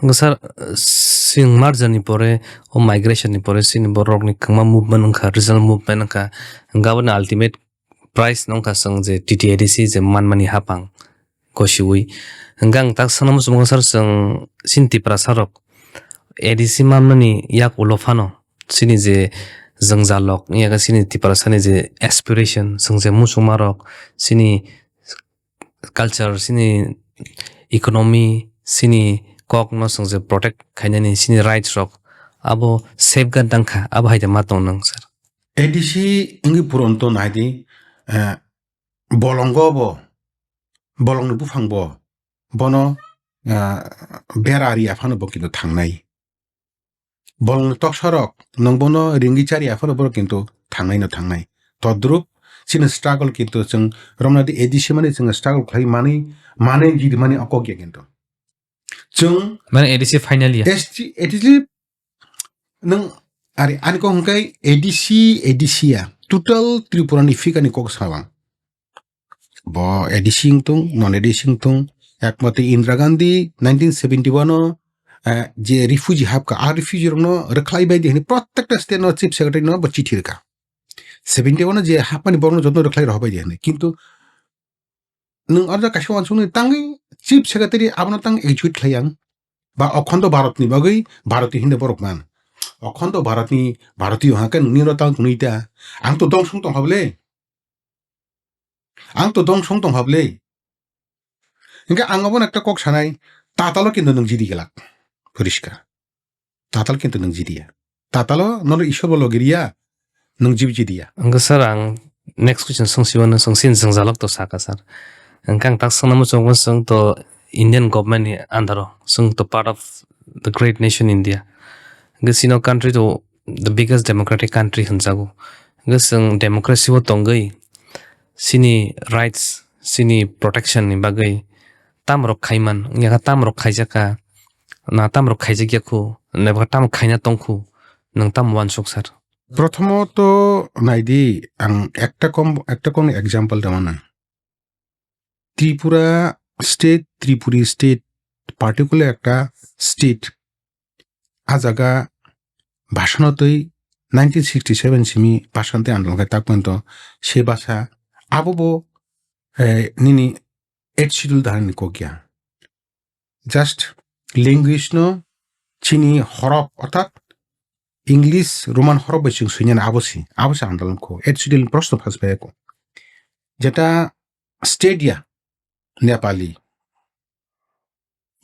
Hwnkhe sir, sing merger ni pore, o migration ni pore, chini borok rokni kwbangma movement wngkha, regional movement wngkha, hwnkhe aboni ultimate prize no wngkha chwng je T T A D C je manmani hapang gosiwi. Hwnkhe ang tak sana muchung sir, chwng chini Tiprasa rok A D C manmani yak ulo phano chini je jwngjalrok, wngya khe chini Tiprasani je aspiration, chwng je muchungmarok, chini culture, chini economy, chini kok no chwng je protect khainani chini rights rok abo safeguard dang kha, abo hai de ma tong nang sir. A D C wngwi puron to nai di, eh, bolongo bo, bolongni buphang bo, bono, eh, bera ri aphano bo kintu thangnai. Bolongni toksa rok nwng bono ringwi chari aphano borok kintu thangnai no thangnai. Todrup chini struggle kintu chwng romna di A D C mani chwng struggle khlai mani, mani jidi mani okok ya kintu. Chwng Mane A D C final ya. S T, A D C nwng ari ani kok hwnkhe A D C, A D C ya. Total Tripura ni figure ni kok sabang. Bo A D C wngtung, non A D C wngtung. Ekmate Indira Gandhi nineteen seventy-one o, eh, je refugee hapka, a refugee rokno rwkhlai bai di hwnwi prottekta state no chief secretary no bo chithi rwkha. Seventy-one o je hapmani borokno jotono rwkhlai rw bai di hwnwi. Kintu nwng arja kaisa uansukni tangwi chief secretary abono tang execute khlai ang. Ba Okhondo Bharat ni bagwi Bharati hinde borok man. Okhondo Bharat ni Bharatiyo hake nwngni no tang twnwi ta. Ang to dongsong tong habole. Ang to dongsong tong habole. Hingke ang obono ekta kok sanai, tatalo kintu nwng jidi gelak. Poriskar. Tatal kintu nwng jidiya. Tatalo nono Ishwar bo logiriya, nwng jibi jidiya. Hingke sir, ang next question songsi mano, songsi jwngjalok to saka sir. Hingke ang tak songna muchungo song to Indian government ni under o, song to part of the great nation India. Hingke sino country to the biggest democratic country hinjago. Hingke song democracy o tongwi sini rights, sini protection ni bagwi tamrok khaiman, wngya kha tamrok khaijakha, na tamrok khaijakya khu, naiba tam khaina tong khu, nwng tam uansuk sir? Prothomoto naidi, ang ekta kom, ekta kom example da mano. Tripura state, Tripuri state, particular ekta state, a jaga bhasano twi nineteen sixty-seven simi bhasano twi andolon khai tak pointo se bhasa abo bo, eh, nini eighth schedule dahani kok ya. Just language no chini horop orthat English Roman horop bai chwng swinani abo si, abo si andolon kho. Eighth schedule ni proshno phas bai ko. Jeta state ya Nepali,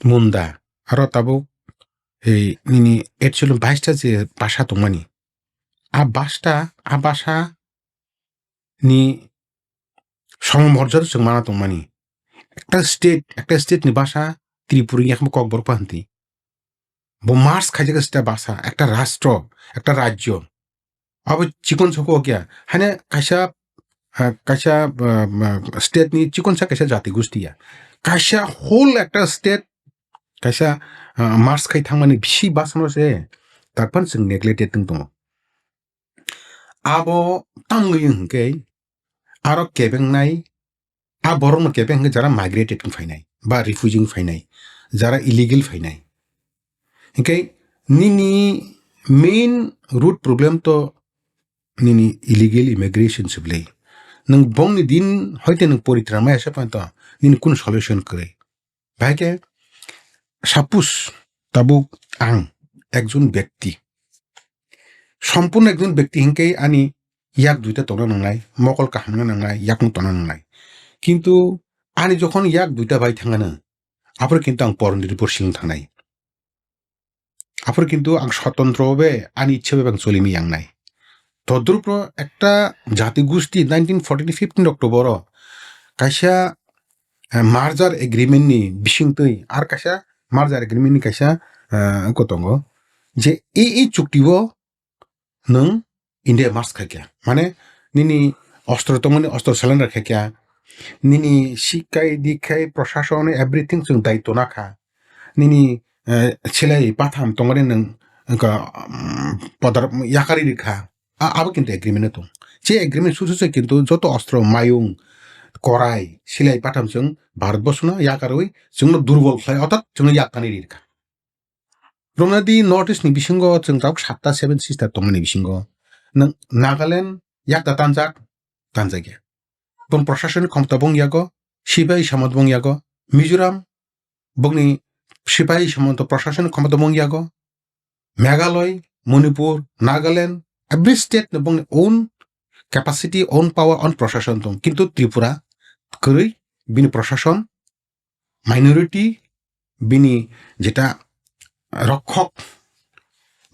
Munda, aro tabuk ei nini actually baista je basa tongmani. A basta, a basa ni somorjor chwng mana tongmani. Ekta state, ekta state ni basa Tripuri yakma Kokborok pa hwnti. Bo merge khaijak state basa, ekta rastro, ekta rajyo. Abo chikon soko kya? Hane kaisa, ah, kaisa, ah, ah, state ni chikon sa kaisa jati gusti ya. Kaisa whole ekta state, kaisa, ah, merge khai thangmani bisi basano se takpan chwng neglected tong tongo. Abo tangwi hwnkhe aro kebengnai, a borokno kebeng hwnkhe jara migrated wng phainai, ba refugee wng phainai, jara illegal phainai. Hwnkhe nini main root problem to nini illegal immigration se bwlai. Nwng bongni din hoite nwng poritran maya se panto nini kunu solution kwrwi. Bahai khe, suppose tabuk ang ekjon bekti, sompurno ekjon bekti hinkhe ani yak duita tongna nangnai, mokol kaham wngna nangnai, yakung tongna nangnai. Kintu ani jokhon yak duita bai thangano, aphuru kintu ang porniribhor sing thangnai. Aphuru kintu ang sotontro be ani ichha be ang choli mi yangnai. Todrupno ekta jati gusti nineteen fourteen fifteen October o kaisa, eh, merger agreement ni bisingtwi ar kaisa merger agreement ni kaisa, eh, wngkha tongo je e, e chukti o nwng India merge khaikha. Mane nini ostro tongmani ostro surrender khaikha. Nini sikai dikhai proshasoni everything chwng daityo nakha. Nini, eh, silai patham tongmani nwng wngkha, um, podar yakarwi rikha. A, abo kintu agreement no tong. Je agreement susu se kintu joto ostro mayung, korai, silai patham chwng Bharat borshono yakarwi chwngno durbol khlai orthat chwngno yakkani rikha. Romnadi North East ni bisingo chwng tabuk satta seven sister tongmani bisingo nwng Nagaland yakta tanjak, tanjakya. Bong proshasoni khomota bong yago, sipai samot bong yago, Mizoram bongni sipai samot proshasoni khomota bong yago, Meghalaya, Manipur, Nagaland, every state no bongni own capacity, own power, own proshasoni tong. Kintu Tripura kwrwi bini prosason, minority, bini jeta rokhok,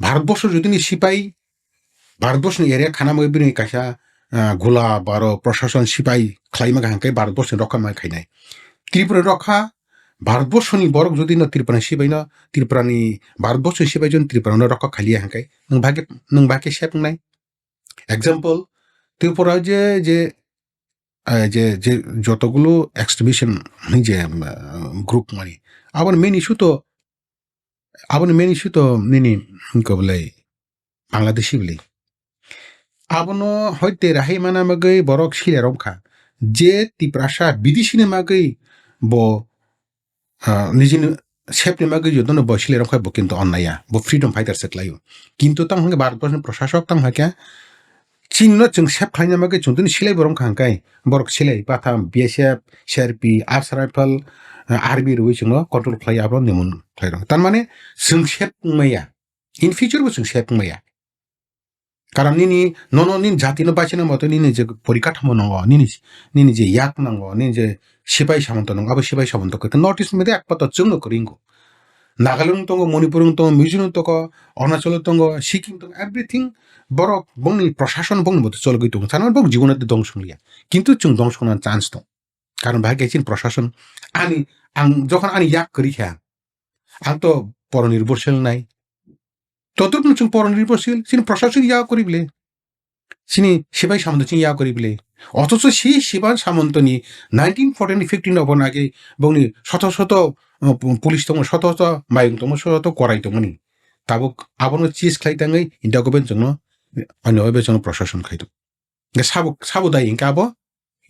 Bharatborsho jodi ni sipai, Bharatborsho ni area khana bagwi bini kaisa, ah, gula baro prosason sipai khlai mankha hwnkhe Bharatborsho ni rokha ma khainai. Tripura ni rokha, Bharatborsho ni borok jodi no Tripura ni sipai no, Tripura ni, Bharatborsho ni sipai jodi Tripura no rokha khailiya hwnkhe nwng bahai khe, nwng bahai khe safe wngnai. Example, Tripura je, je, eh, je, je jotogulo extremist ni je, eh, group mani, aboni main issue to, aboni main issue to nini, wngkha belai, Bangladeshi belai. Abono hoite rahai mana bagwi borok sile romkha. Je Tiprasa bidisi ni bagwi bo ah, nijini sep ni bagwi jotono bo silai rok khai bo kintu onnaya, bo freedom fighter se khlaio. Kintu tamo hwnkhe Bharat Borso ni prosasok tamo hwnkhe chini no chwng sep khlaina bagwi chwng tini silai bo romkha hwnkhe borok silai patham B S F, C R P, Assam Rifle, ah, army rwi chwngno control khlai abo nimung khlai rok. Tar mane chwng sep wngmaya, in future bo chwng sep wngmaya. Karon nini, nono nini jati no baisina moto nini je porikathomo nango, nini, nini je yak nango, nini je sipai samanto nango, abo sipai samanto kwrwi. North East ni mede ekmato chwngno kwrwi wngo. Nagaland tongo, Manipur tongo, Mizoram tongo, Arunachal tongo, Sikkim tongo, everything borok bongni prosason bongni moto cholgwi tongo. Sana bok jibono dong songlia. Kintu chwng dong songna chance tong. Karon bahai khe chini prosason ani, ang jokhon ani yak kwrwi kha, ang to poronirbhorshil nai. Totruk no chwng poronirbhorshil, chini prosason yak kwrwi bwle. Chini sipai samanto chini yak kwrwi bwle. Othocho si sipai samanto ni nineteen fourteen fifteen obo nage bongni soto soto, uh, pu-, police tongo, soto soto mayung tongo, soto soto korai tongmani. Tabuk abono chis khlai tangwi India government chwngno, ani oibe chwngno prosason khai tongo. Hingke sabo, sabo dai hingke abo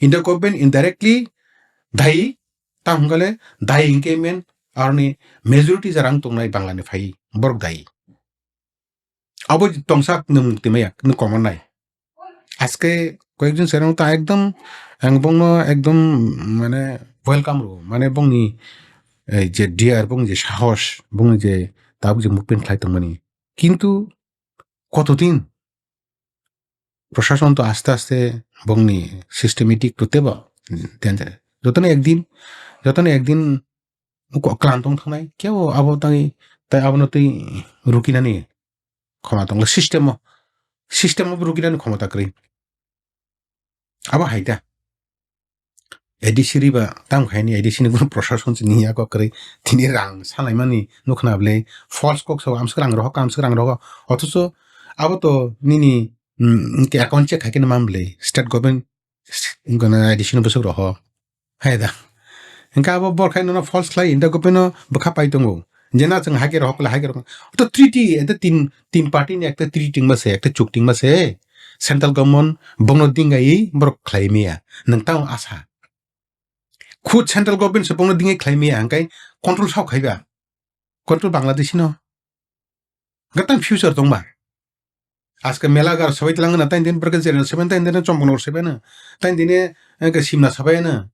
India government indirectly dai, ta hingkale dai hingke men aroni majority jarang tongnai Bangla ni phai borok dai. Abo tongsa nwng twi maya, nwng common nai. Aske koyekjon serang ta ekdom, ang bongno ekdom mane welcome ro, mane bongni, eh, je dare, bongni je sahos, bongni je tabuk je movement khlai tongmani. Kintu kotodin prosason to aste aste bongni systematic to tebo tenjak. Jotono ekdin, jotono ekdin uko klan tong thangnai, kebo abo tangwi, tai abono twi rukinani khoma tongo system o, system o rukinani khomota kwrwi. Abo hai da. A D C riba tamo khaini A D C ni guru prosason se ni yago kwrwi tini rang salaimani nukhna bwle false kok sao amswk rang rohok amswk rang rohok othocho abo to nini, mm, ke account check khaikhe man bwle state government gana A D C no bwswk roho hai da. Hingke abo bor khai nono false khlai India government no bwkha pai tongo je na chwng hai khe rohok le hai khe rohok to treaty ete tin, tin party ni ekta treaty ma se ekta chukti ma se central government bongno dingaiwi borok khlai maya nwng tamo asa. Khud central government se bongno dingwi khlai maya hingkai control sao khaiba. Control Bangladeshi no. Gatang future tongba. Aske mela gar sabai tlang na tain din berke jeren sabai tain din chombong nor sabai na. Tain din ke simna sabai na.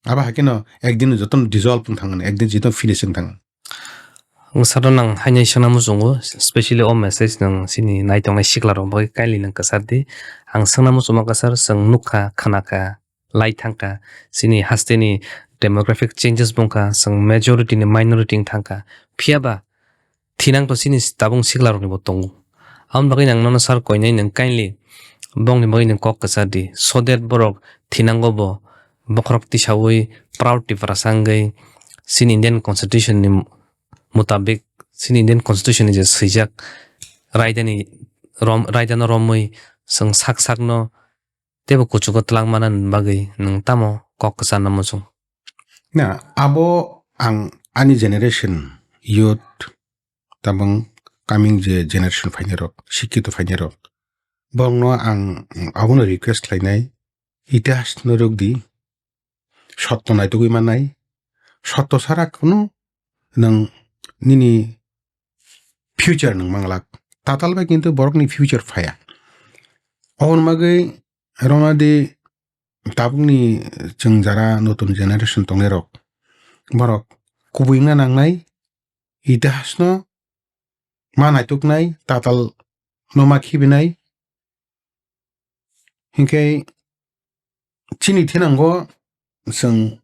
Aba hakino ekdin joton dissolve wng thang, ekdin joton finishing thang. Ang sado nang hainai sana muchungo, specially o message nang sini naitongnai sikla rok bai kaili nang kasar di. Ang sana muchuma kasar, chwng nukha, khanakha, lai thangkha, sini haste ni demographic changes bongkha, chwng majority ni minority wng thangkha. Phiyaba thinang to sini tabung sikla rokni bo tongo. Aboni bagwi nang nono sar koinai nang kindly bongni bagwi nang kok kwchar di. So that borok thinango bo bokhorok tisawi proud Tiprasa wngwi sini Indian Constitution ni mutabik, sini Indian Constitution ni je swijak raida ni rom, raida no romwi chwng sak sak no teibo kuchugo twlangmana bagwi nwng tamo kok kwcharno muchung? Na, abo ang ani generation, youth, tabang coming je generation phainai rok, sikkhito phainai rok, borokno ang abono request khlainai, itihas no rwk di, sotto naitugwi mannai, sotto sara kunu nwng nini future nwng manglak. Tatal bai kintu borokni future phaya. Oboni bagwi rwna di tabukni chwng jara notun generation tongnai rok, borok kubui wngna nangnai, itihasno ma naituknai, tatalno ma khibinai, hinkhe Chini thinango chwng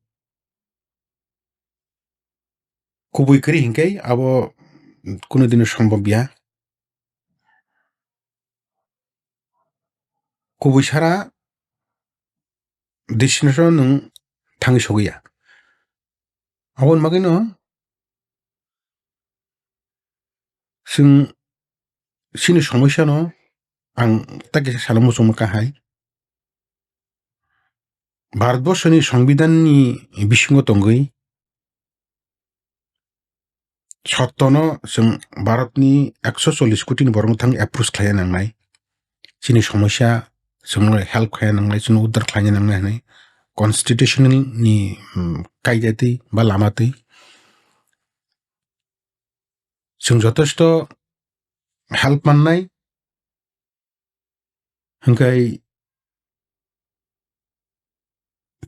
kubui kwrwi hinkhe abo kunu dino sombobya. Kubui sara destination nwng thangwi sogwi ya. Aboni bagwino chwng chini somosya no ang ta kisa sana muchungma kahai. Bharatborsoni Songbidanni bisingo tongwi sottono chwng Bharatni ekso chollish kotini borokno thang approach khlaina nangnai. Chini somosya chwngno help khlaina nangnai, chwngno uddar khlaina nangnai hwnwi constitutional ni, um, kaida twi ba lama twi chwng jotosto help mannai. Hwnkhe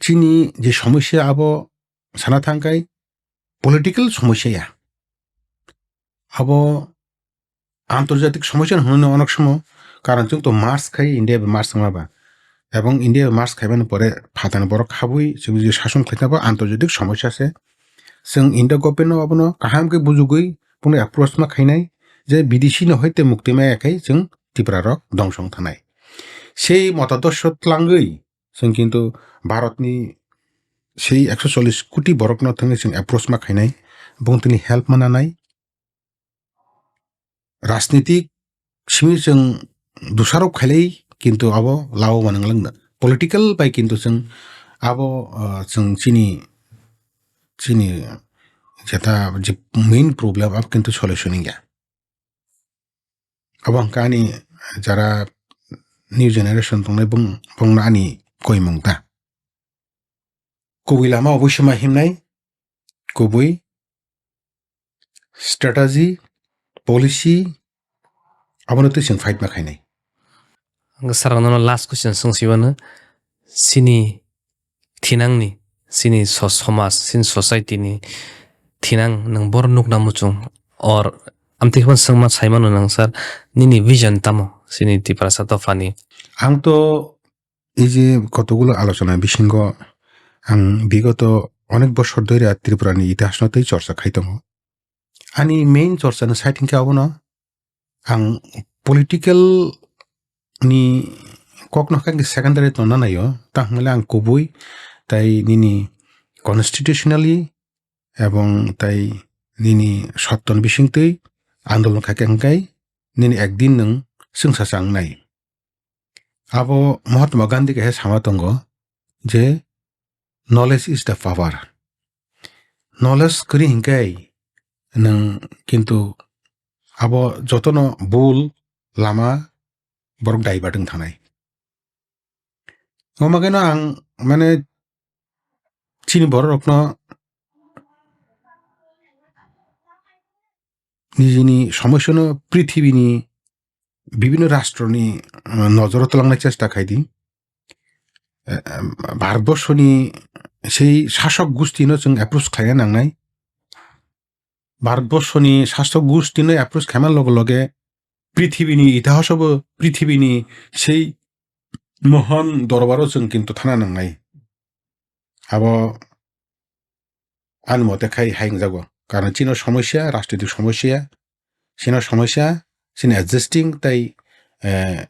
chini je somosya abo sana thangkhe political somosya ya. Abo antorjatik somosya hwnwi onek somo, karon chwng to march khai India bai march wngma ba. Ebong India bai march khaimani pore phatani borok habwi chwng je sason khlaitabo antorjatik somosya se. Chwng India government no abono kaham khe bujugwi bono approach ma khainai je bidesi no hoite mukti maya khai chwng Tipra rok dongso wng thanai. Sei motodosho tlangwi chwng kintu Bharatni sei ekso chollish koti borokno thangwi chwng approach ma khainai, bongtwini help ma nanai. Rajnitik simi chwng dusarok khailai, kintu abo lao manang langna. Political bai kintu chwng abo, ah, chwng chini, chini jeta je main problem abo kintu solution wngya. Abo hwnkha ani jara new generation tongnai bong-, bongno ani koimung ta. Kubui lama oboisima himnai, kubui strategy, policy, abono twi chwng fight ma khainai. Ang sir, nono last question swng si mano, chini thinangni, chini so-, somaj, chini society ni thinang nwng bor nukna muchung or amtwi kheno swngma sai mano nang sir, nini vision tamo chini Tiprasa dophani? Ang to ei je kotogulo alochona bisingo ang bigoto onek bosor dhori Tripura ni itihas no tei chorcha khai tongo. Ani main chorcha ni side hinkhe abono ang political ni kok no khe secondary tongna naio, tang hwnle ang kubui tai nini constitutionally ebong tai nini sotton bisingtwi andolon khaikhe hwnkhe nini ekdin nwng chwngsa changnai. Abo Mahatma Gandhi kaisa sama tongo je, "Knowledge is the power." Knowledge kwrwi hinkhe nwng kintu abo jotono bul lama borok divert wng thanai. Omo khe no ang mane chini borok rokno nijini somosya no prithibini bibhinno rashtroni, uh, nojoro twlangnai chesta khai di. Eh, em, Bharatborsoni sei sasok gusti no chwng approach khlaina nangnai. Bharatborsoni sasok gusti no approach khaima loge loge prithibini itihas bo prithibini sei mohon dorbaro chwng kintu thana nangnai. Abo ani mote khai hai wngjago. Karon chini somosya, rajnitik somosya, chini somosya, chini existing tai, eh,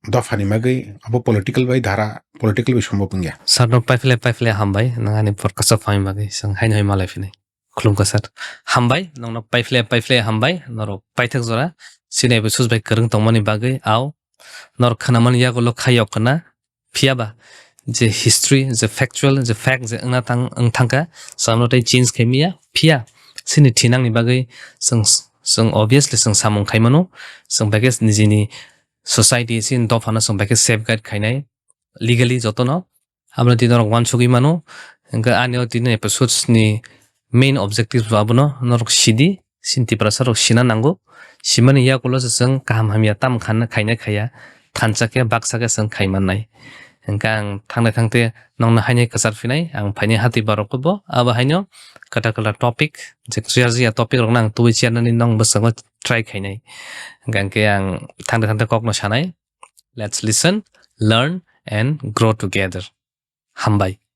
dophani bagwi abo political bai dhara, political bai sombop wngya. Sir no paiphle paiphle hambai, nang ani podcast o phaima bagwi, chwng haino hai malai phinai. Khulumkha sir. Hambai, nongno paiphle paiphle hambai, norok paithak jora, chini episode bai kwrwng tongmani bagwi, au, norok khnamani yagulo khaiyok khna, Phiya ba, je history, je factual, je fact, je wngna thang, wng thangkha, samno tei change khai manya. Phiya, chini thinangni bagwi chwng, chwng obviously chwng samung khai mano. Chwng bai khe nijini society, chini dophano chwng bai khe safeguard khainai legally jotono. Abono tini norok uansugwi mano. Hwnkhe ani o tini episodes ni main objectives bo abono norok sidi. Chini Tiprasa rok sina nango. Simani yakulo se chwng kaham hamya tamo khanna khaina khaya, thansa khe baksa khe chwng khai mannai. Hwnkhe ang thangnai thangte nongno haino kwchar phinai, ang phaini hati barok bo abo haino kwtal kwtal topic, je chuya chuya topic rokno ang tubui chairnani nong bwskango try khainai. Hwnkhe ang thangte thangte kokno sanai. Let's listen, learn and grow together. Hambai.